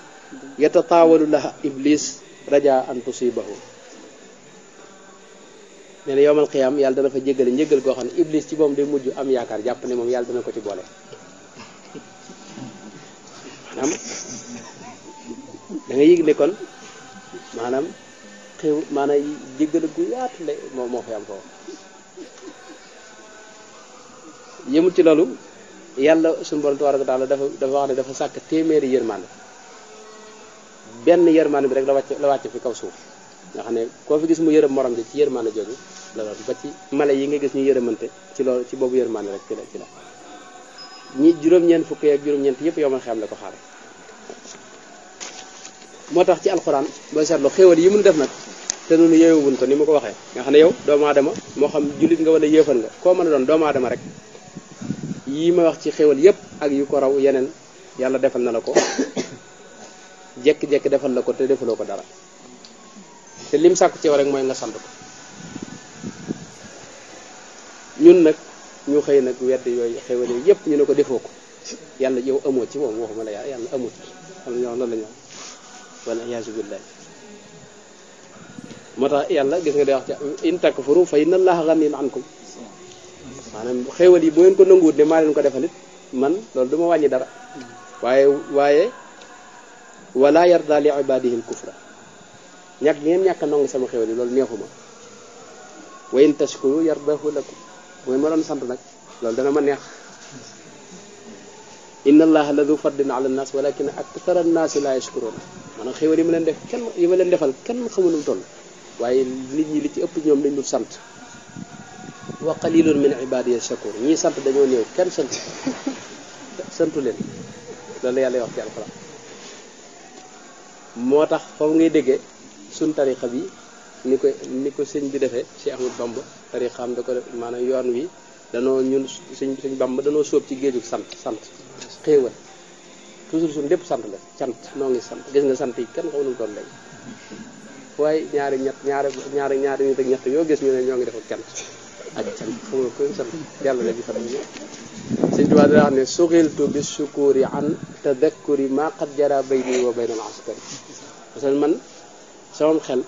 yatataawalu laha iblis raja an tusibahu nee na yowmal qiyaam yàlla dana fa jéggale njéggal goo xam ne iblis ci moom day mujj am yaakaar jàpp ne moom yàlla dana ko ci boole maanaam da nga yëg ne kon maanaam xew maanaam jéggale gu yaatu la moo fi am foofu yëmut ci loolu yàlla suñu borom tabaaraka wa taala dafa wax ne dafa sàkk téeméeri yërmande benn yërmande bi rek la wàcc fi kaw suuf nga xam ne koo fi gis mu yërëm morom ji ci yërmande jooju la doon ba ci mala yi nga gis ñu yërëmante ci loolu ci boobu yërmande rek ci la ñi juróom-ñeent fukk ak juróom-ñeent yëpp yow man xam la ko xaare moo tax ci alxuraan booy seetlu xéwal yi mun def nag te noonu yeewuwuñ ko ni ma ko waxee nga xam ne yow doomu aadama moo xam jullit nga wala yéefar nga koo mën a doon doomu aadama rek yii ma wax ci xéwal yëpp ak yu ko raw yeneen yàlla defal na la ko jekki-jekki defal la ko te defaloo ko dara te lim sàkku ci yow rek mooy nga sant ko ñun nag ñu xëy nag wedd yooyu xéwal yooyu yëpp ñu ne ko defoo ko yàlla yow amoo ci moom waxuma la yàlla amut xam nga ñoo loolu la ñu wala iyaasu billahi moo tax yàlla gis nga day wax ci in takfuru fa inna allaha ghaniyyun ankum maanaam xéwal yi bu ngeen ko nanguwut ne maa leen ko defalit man loolu du ma wàññi dara waaye wala yarda li ibadihi al kufra ñàkk ngeen ñàkk a nangu sama xéwal yi loolu neexuma wa in tashkuru yardahu lakum bu ngeen ma doon sant nag loolu dana ma neex inna allaha la du fadlin ala nnas walakin akthara nnaasi la yashkuruna maanaam xéwal yi ma leen def kenn yi ma leen defal kenn xamu nu mu toll waaye nit ñi li ci ëpp ñoom dañ dul sant wa qalilun min ibadiya shakur ñii sant dañoo néew kenn santu leen loolu yàlla wax ci alxuraan moo tax foofu ngay déggee suñ tariqa bi ni ko sëñ bi defee Cheikh Ahmadou Bamba tariqaam da ko def maanaam yoon wi danoo ñun sëñ Bamba danoo sóob ci géejug sant xéewal toujours suñ lépp sant la cant noo ngi sant gis nga sant yi kenn xaw nu doon léegi waaye ñaari nit ak ñett yoo gis ñu ne ñoo ngi def ak cant xam nga ko sant yàlla la bi sant sëñ Tuubaa daa wax ne suxiltu bi sukuri an tadakkuri ma qad jara bayni wa bayna al askari parce que man sama xel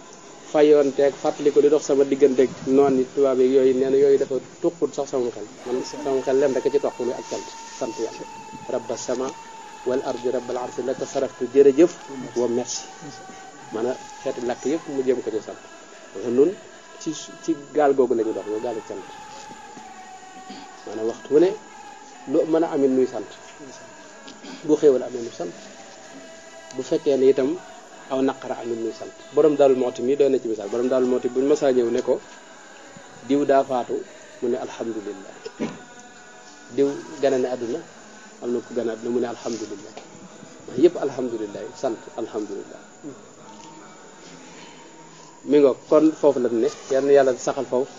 fayoonteeg fàttali ko li dox sama digganteeg noon yi tubaab yi yooyu nee na yooyu dafa tuqut sax sama xel man sama xel leen rek ci toq muy ak sant yàlla rabba sama wal ardi rabbal arsi laka saraftu jërëjëf wa merci maanaam xeeti làkk yëpp mu jëm ko ci sant parce que nun ci gaal googu la ñu dox ñu gaalu cant maanaam waxtu wu ne lu mën a amit nuy sant bu xéewal amee nu sant bu fekkee ne itam aw naqara amit nuy sant borom Daaru Muxti mi doon na ci misaal borom Daaru Muxti buñu masaa ñëw ne ko diw daa faatu mu ne alhamdulillah diw gane ne àdduna am na ku gane àdduna mu ne alhamdulillah yëpp alhamdulillah sant alhamdulillah mi ngo kon foofu la ne yàlla saxal foofu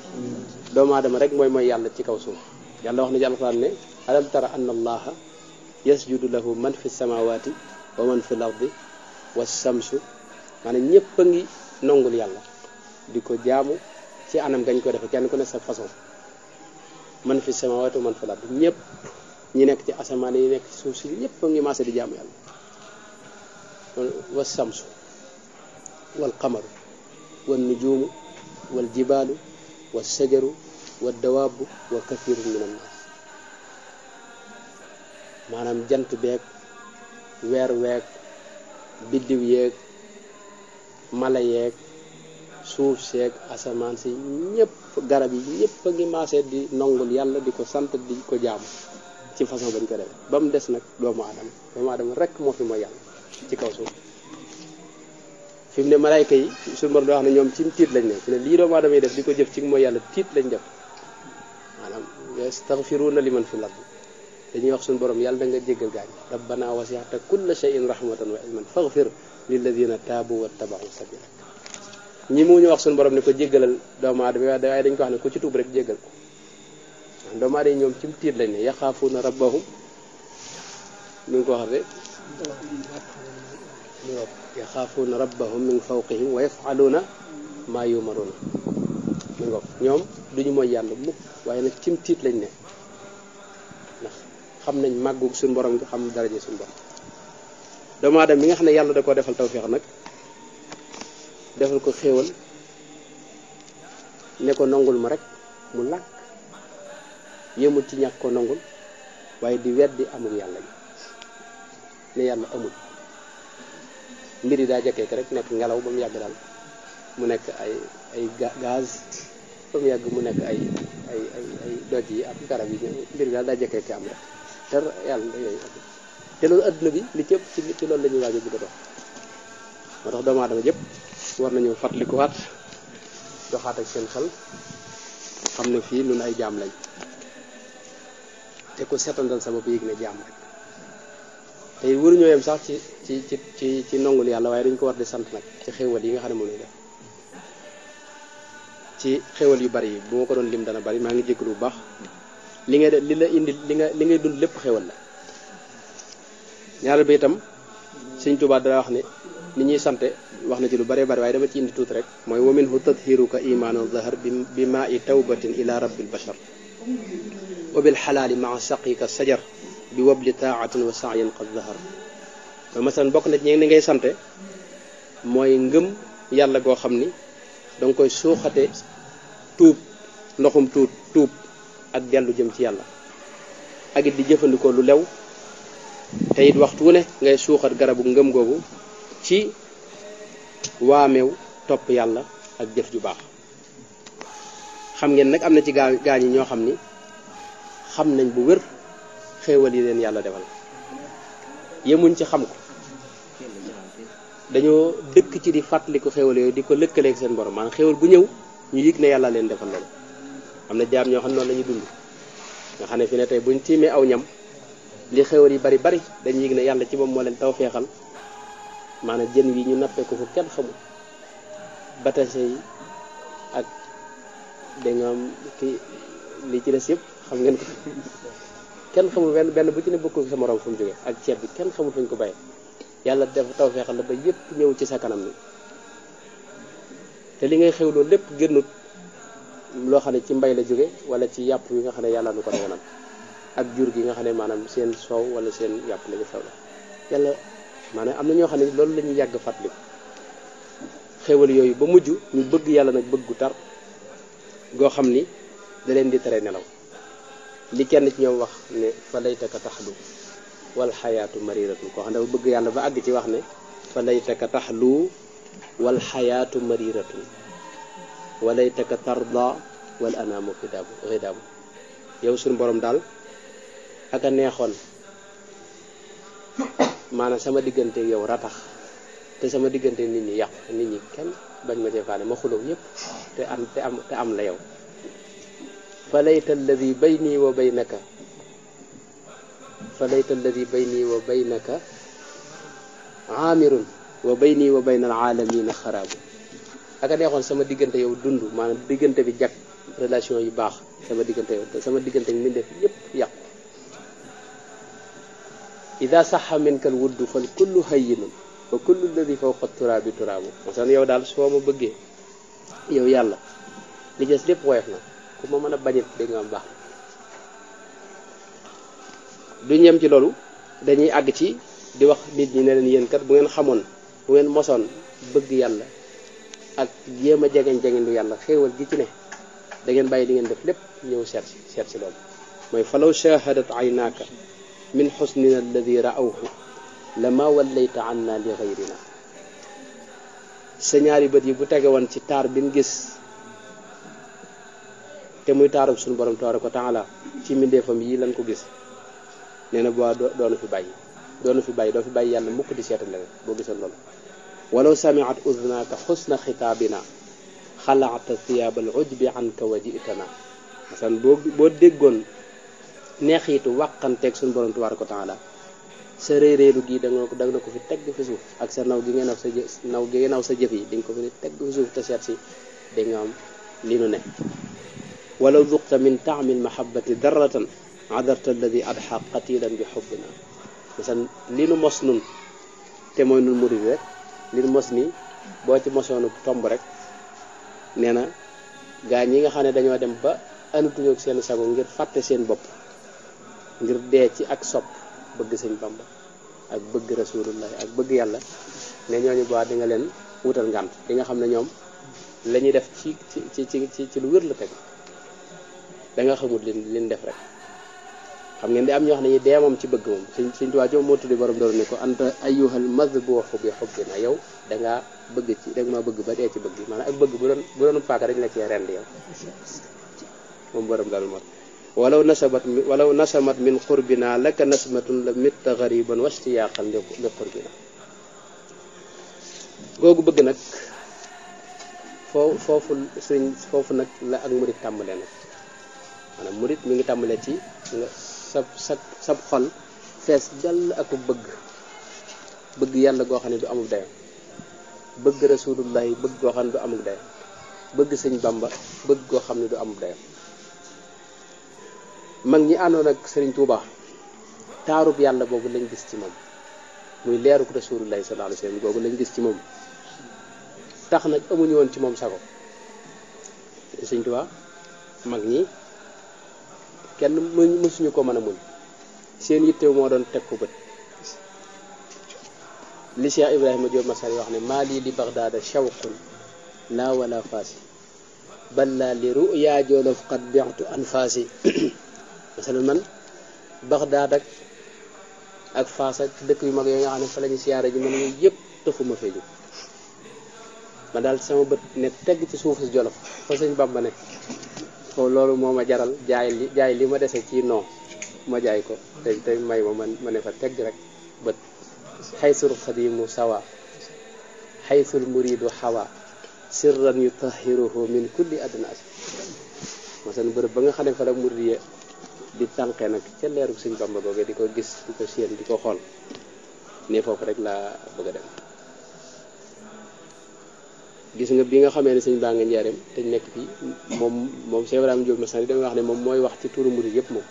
doomu aadama rek mooy yàlla ci kaw suuf yàlla wax na ci alxuraan ne alam tara anna allaha yasjudu lahu man fi samawati wa man fi l ardi wa samsu maanaam ñëpp a ngi nongul yàlla di ko jaamu ci anam gañ ko defe kenn ku ne sa façon man fi samawati wa man fi l ardi ñëpp ñi nekk ci asamaan yi nekk ci suuf si ñëpp a ngi maase di jaamu yàlla wa samsu wal qamaru wal nujuumu wal jibaalu wal sajaru wal dawaabu wa kathirun min annaas maanaam jant beeg weer weeg biddiw yeeg mala yeeg suuf seeg asamaan si ñëpp garab yi ñëpp a ngi maase di nongul yàlla di ko sant di ko jaamu ci façon bañ ko defee ba mu des nag doomu aadama rek moo fi mooy yàlla ci kaw suuf fi mu ne malayka yi suñu borom di wax ne ñoom ci tiit lañ ne fi ne lii doomu aadama yi def di ko jëf ci mooy yàlla tiit lañ def maanaam yastaghfiruuna liman fil ardi dañuy wax suñu borom yàlla da nga jéggal gaañ rabbana wasi'ta kulla shay'in rahmatan wa ilman faghfir lilladhina taabu wattaba'u sabilak ñi mu ñu wax suñu borom ne ko jéggalal doomu aadama yi waaye dañ ko wax ne ku ci tuub rek jéggal ko doomu aadama yi ñoom ci tiit lañ ne yaxaafuuna rabbahum mi ngi ko wax de yaxaafuuna rabbahum min fawqihim wa yaf'aluuna maa yu'maruuna mi ngi ñoom duñu mooy yàlla mukk waaye nag cim tiit lañ ne ndax xam nañ màggu suñu borom nga xam daraje suñu borom doomu aadama mi nga xam ne yàlla da koo defal tawfeex nag defal ko xéewal ne ko nongul ma rek mu làkk yëmul ci ñàkk ko nongul waaye di weddi amul yàlla gi ne yàlla amul mbir yi daa jekkeek rek nekk ngelaw ba mu yàgg daal mu nekk ay gaz ba mu yàgg mu nekk ay doj yi ak garab yi mbir yi daal daa jekkeek am rek te yàlla yooyu te loolu adduna bi li cëpp ci loolu la ñuy waaj a bëgg a dox moo tax doomu aadama yëpp war nañu fàttalikuwaat doxaat ak seen xel xam ne fii nun ay jaam lañ te ku setandal sa bopp yëg ne jaam rek te waruñoo yem sax ci nongul yàlla waaye dañ ko war di sant nag ci xéewal yi nga xam ne moom lay def ci xéewal yu bari yi bu ma ko doon lim dana bari maa ngi jégalu bu baax li ngay def li la indi li ngay dund lépp xéewal la ñaareel ba itam Sëñ Tuubaa dara wax ne ni ñuy sante wax na ci lu bëree bëri waaye dama ci indi tuuti rek mooy wa minhu tadhiruka imaanu zahar bi maa i tawbatin ila rabbil bashar wa bil xalaali maa saqika sajar bi wabli taatin wa sa'yin qad zahar ba masalan bokk na ci ni ngay sante mooy ngëm yàlla goo xam ni danga koy suuxate tuub ndoxum tuub ak dellu jëm ci yàlla ak it di jëfandikoo lu lew te it waxtu wu ne ngay suuxat garabu ngëm googu ci waameew topp yàlla ak jëf ju baax xam ngeen nag am na ci gaañ yi ñoo xam ni xam nañ bu wér xéewal yi leen yàlla defal yemuñ ci xam ko dañoo dëkk ci di fàttaliku xéewal yooyu di ko lëkkaleeg seen borom maanaam xéewal bu ñëw ñu yëg ne yàlla leen defal loolu am na jaam ñoo xam ne noonu la ñuy dund nga xam ne fi ne tey buñ tiimee aw ñam li xéewal yi bari dañuy yëg ne yàlla ci moom moo leen taw feexal maanaam jën wi ñu nappee ko fu kenn xamul batase yi ak da nga am ki li ci des yëpp xam ngeen ko kenn xamul benn bu ci ne bokkul sa morom fu mu jógee ak ceeb bi kenn xamul fu ñu ko bàyyee yàlla def taw feexal la ba yëpp ñëw ci sa kanam ni te li ngay xew loolu lépp génnut loo xam ne ci mbay la jóge wala ci yàpp yi nga xam ne yàlla nu ko daganal ak jur gi nga xam ne maanaam seen soow wala seen yàpp la ñu xew la yàlla maanaam am na ñoo xam ne loolu la ñuy yàgg fàttaliku xéwal yooyu ba mujj ñu bëgg yàlla nag bëggu tar goo xam ni da leen di tere nelaw li kenn ci ñoom wax ne fa laytaka taxlu wal xayaatu mariratun koo xam ne dafa bëgg yàlla ba àgg ci wax ne fa laytaka taxlu wal xayaatu mariratun walaytaka tarda wal anaamu xidaabu yow suñu borom daal ak a neexoon maanaam sama diggante yow ratax te sama diggante nit ñi yàqu nit ñi kenn bañ ma defaale ma xuloo ñëpp te am la yow fa layta alladi bayni wa baynaka aamirun wa bayni wa bayna alaalamina xaraabu ak a neexoon sama diggante yow dund maanaam diggante bi jag relation yu baax sama diggante yow te sama diggante mbindeef yëpp yàqu ida saxa minka al wuddu fal kullu hayyinun wa kullu alladi fawqa turaabi turaabu masan yow daal soo ma bëggee yow yàlla li des lépp woyof na ku ma mën a bañit dégg nga am baax du ñem ci loolu dañuy àgg ci di wax nit ñi ne leen yéen kat bu ngeen xamoon bu ngeen mosoon bëgg yàlla ak jéem a jegeñ lu yàlla xéewal gi ci ne da ngeen bàyyi li ngeen def lépp ñëw seet si loolu mooy falaw shahadat aynaaka min xusnina alladi raawhu lama wallayta anna li gayrina sa ñaari bët yi bu tege woon ci taar bin gis te muy taarub suñu borom tabaraka wa taala ci mbindeefam yi lan ko gis nee na boo doonu fi bàyyi doo fi bàyyi yàlla mukk di seetal leneen boo gisoon loolu walaw samiat udnaaka xusna xitaabina xalaata thiyaabal ujbi anka wa jitana masan boo déggoon neexiitu wàqanteeg suñu borom tabaraka wa taala sa réeréelu gii da nga ko fi tegg fi suuf ak sa naw gi nga naw sa jëf yi di nga ko fi tegg fi suuf te seet si da nga am li nu ne walaw duqta min taamil mahabbati darratan adarta alladi adxa qatilan bi xubbina masan li nu mos nun te mooy nun murid rek li nu mos nii boo ci mosoonu tomb rek nee na gaa ñi nga xam ne dañoo dem ba anatuñu ak seen sago ngir fàtte seen bopp ngir dee ci ak sopp bëgg sëñ Bamba ak bëgg rasulullah ak bëgg yàlla ne ñooñu boo di nga leen wutal ngànt di nga xam ne ñoom la ñuy def ci lu wér la teg da nga xamul liñ def rek xam ngeen di am ñoo xam ne ñi dee moom ci bëgg moom suñ tuwaa joom moo tuddi borom doon ne ko anta ayyuhal madbuuxu bi xubbina yow dangaa bëgg ci da nga maa bëgg ba dee ci bëgg maanaam ak bëgg bu doon paaka dañ la cee rend yow moom borom daal moo walaw nasamat min qurbina laka nasmatun la mitta gariban wastiyaqan li qurbina googu bëgg nag foofu nag la ak murit tàmbalee nag maanaam murit mi ngi tàmbalee ci nga sab xol fees dell ak bëgg yàlla goo xam ne du amul dayo bëgg rasulullahi bëgg goo xam ne du amul dayo bëgg sëñ Bamba bëgg goo xam ne du amul dayo mag ñi àndoon ak Sëriñ Tuuba taarub yàlla boobu lañ gis ci moom muy leeruk rasulullahi sallallahu alayhi wasallam boobu lañ gis ci moom tax nag amuñu woon ci moom sago Sëriñ Tuuba mag ñi kenn mësuñu ko mën a muñ seen yittew moo doon teg ko bët li Cheikh Ibrahima Diop Masar wax ne maa lii li Bagdaada shawqun laa wala faasi bal laa li ruya jolof qad bi'tu anfaasi masalan man Bagdaad ak Faas ak dëkk yu mag yooyu nga xam ne fa la ñu siyaare ji man yooyu yëpp tëfuma fee jóg ma daal sama bët ne tegg ci suufu si Jolof fa sëñ Bamba ne ko loolu moo ma jaral jaay li ma dese ci non ma jaay ko te may ma ne fa tegg rek bët xaysul xadimu sawa xaysul muridu xawa sirran yutahiruhu min kulli adnaas masalan bërëb ba nga xam ne fa la murid di tànqee nag ca leeru sëñ Bamba googu di ko gis di ko séen di ko xool ne foofu rek laa bëgg a dem gis nga bi nga xamee ne sëñ baa nga njaareem te nekk fii moom Cheikh Ibrahima Diop Masar yi damay wax ne moom mooy wax ci turu murid yëpp moom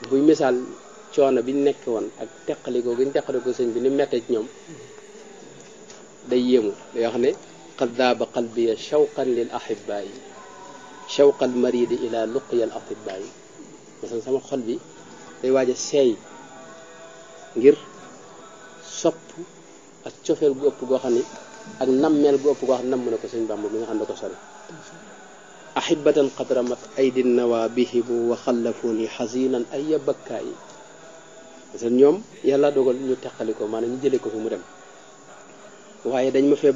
buy misaal coono bi ñu nekk woon ak teqalikoo gi ñu teqalikoo sëñ bi ni mettee ci ñoom day yéemu day wax ne qad daaba qalbiya shawqan lil ahibaayi shawqal maridi ila luqyal atibaayi masalan sama xol bi day waaj a seey ngir sopp ak cofeel gu ëpp goo xam ne ak nammeel gu ëpp goo xam ne namm na ko sëñ Bamba mi nga xam ne ko sori ahibatan qad ramat aydin nawa bihimu wa xallafuni xasinan ay bakkaa yi parce que ñoom yàlla dogal ñu teqali ko maanaam ñu jëlee ko fi mu dem waaye dañ ma fee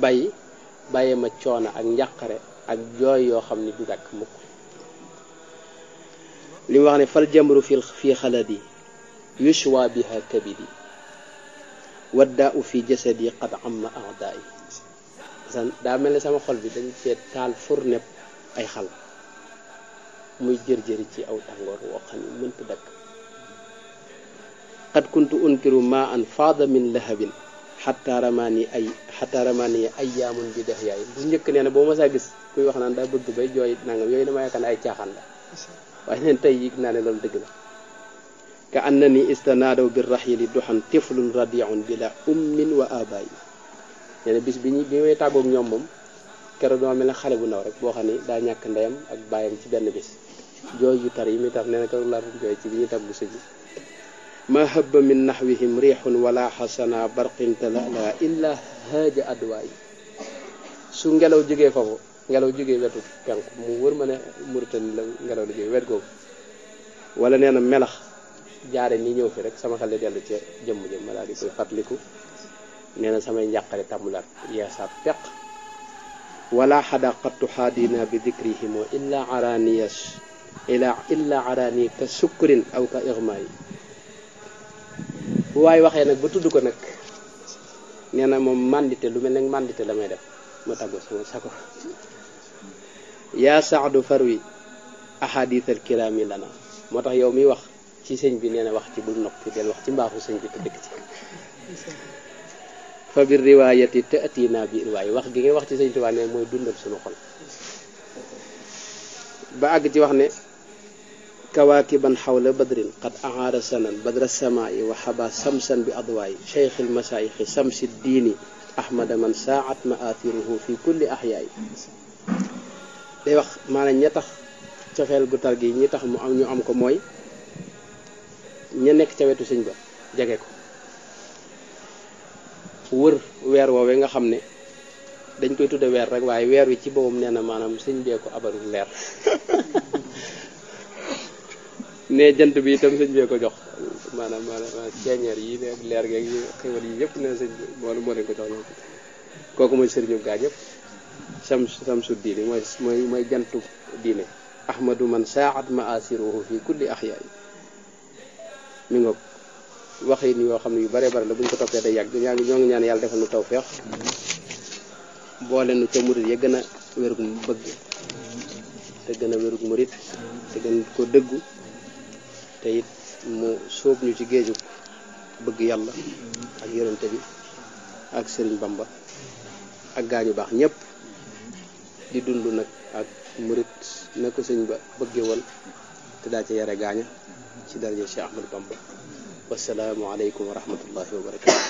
bàyyee ma coono ak njàqare ak jooy yoo xam ni du dakk mukk li mu wax ne fal jamru fi xaladi yushwa biha kabidi waddaa u fi jasadi qad amma a'da'i daa mel ne sama xol bi dañ cee taal fournepp ay xal muy jër-jëri ci aw tàngoor woo xam ne mënta dakk qad kuntu unkiru ma an faada min lahabin xataa ramaani ayyaamun bi def yaay bu njëkk nee na boo ma saa gis kuy wax naan daa bëgg bay jooy nangam yooyu dama yaakaar ne ay caaxaan la waaye neen tey yëg naa ne loolu dëgg la ka annani istanaadaw bi raxili duxan tiflun radiun bila ummin wa abaay nee na bis bi may tàggoog ñoom moom keroog dama mel ne xale bu ndaw rek boo xam ne daa ñàkk ndeyam ak baayam ci benn bis jooy yu tar yi muy tax nee na keroog laa doon jooy ci bi ñuy tàggu sëñ ma habba min naxwihim riixun wala xasana barqin talala illa haaja adwaay su ngelaw jógee foofu ngelaw jógee wetu penku mu wër ma ne Mauritanie la ngelaw la jógee wet googu wala nee na melax jaare ni ñëw fi rek sama xel dellu ca jëmm ma daal di koy fàttaliku nee na samay njàqare tàmbulaat yeesaat peq wala xadaqattu xaadina bi dikrihim illa arani ka sukkurin aw ka irmaay bu waay waxee nag ba tudd ko nag nee na moom mandité lu mel ne mandité la may def ma tàggu sama sako yaa saadu farwi ahadithal kirami lana moo tax yow miy wax ci sëñ bi nee na wax ci bul noppi del wax ci mbaaxu sëñ bi te dëkk ci fa bir riwaayati ta'tina bi riwaay wax gi nga wax ci sëñ Tuubaa ne mooy dundal suñu xol ba àgg ci wax ne kawaakiban xawla badrin qad ahaara sanan badra samaa'i wa xaba samsan bi adwaay cheikhil masaayixi samsi diini ahmada man saat maathiruhu fi kulli ahyaay day wax maanaam ña tax cofeel gu tar gi ñi tax mu am ñu am ko mooy ña nekk ca wetu sëñ ba jege ko wër weer woowee nga xam ne dañ koy tudde weer rek waaye weer wi ci boppam nee na maanaam sëñ bee ko abarul leer ne jant bi itam sëñ bee ko jox maanaam ceeñeer yi ne leer geeg yi xewal yi yëpp ne sëñ bi moo leen ko jox ñoom kooku mooy sëriñu gaa ñëpp samsu diine mooy jantu diine ahmadu man saat maasiruhu fi kulli ahyaay mi ngoog waxin yoo xam ne yu bare bare la buñ ko toppee day yàgg ñoo ngi ñaan yàlla defal nu tawfeex boole nu ca murit ya gën a wérug bëgg te gën a wérug murit te gën ko dëggu te it mu sóob ñu ci géeju bëgg yàlla ak yonente bi ak sëriñ Bamba ak gaañu baax ñëpp di dund nag ak murit na ko sëñ ba bëggee woon te daa ci yare gaaña ci daraja Cheikh Ahmadou Bamba wassalaamu aleykum wa rahmatullahi wa barakatu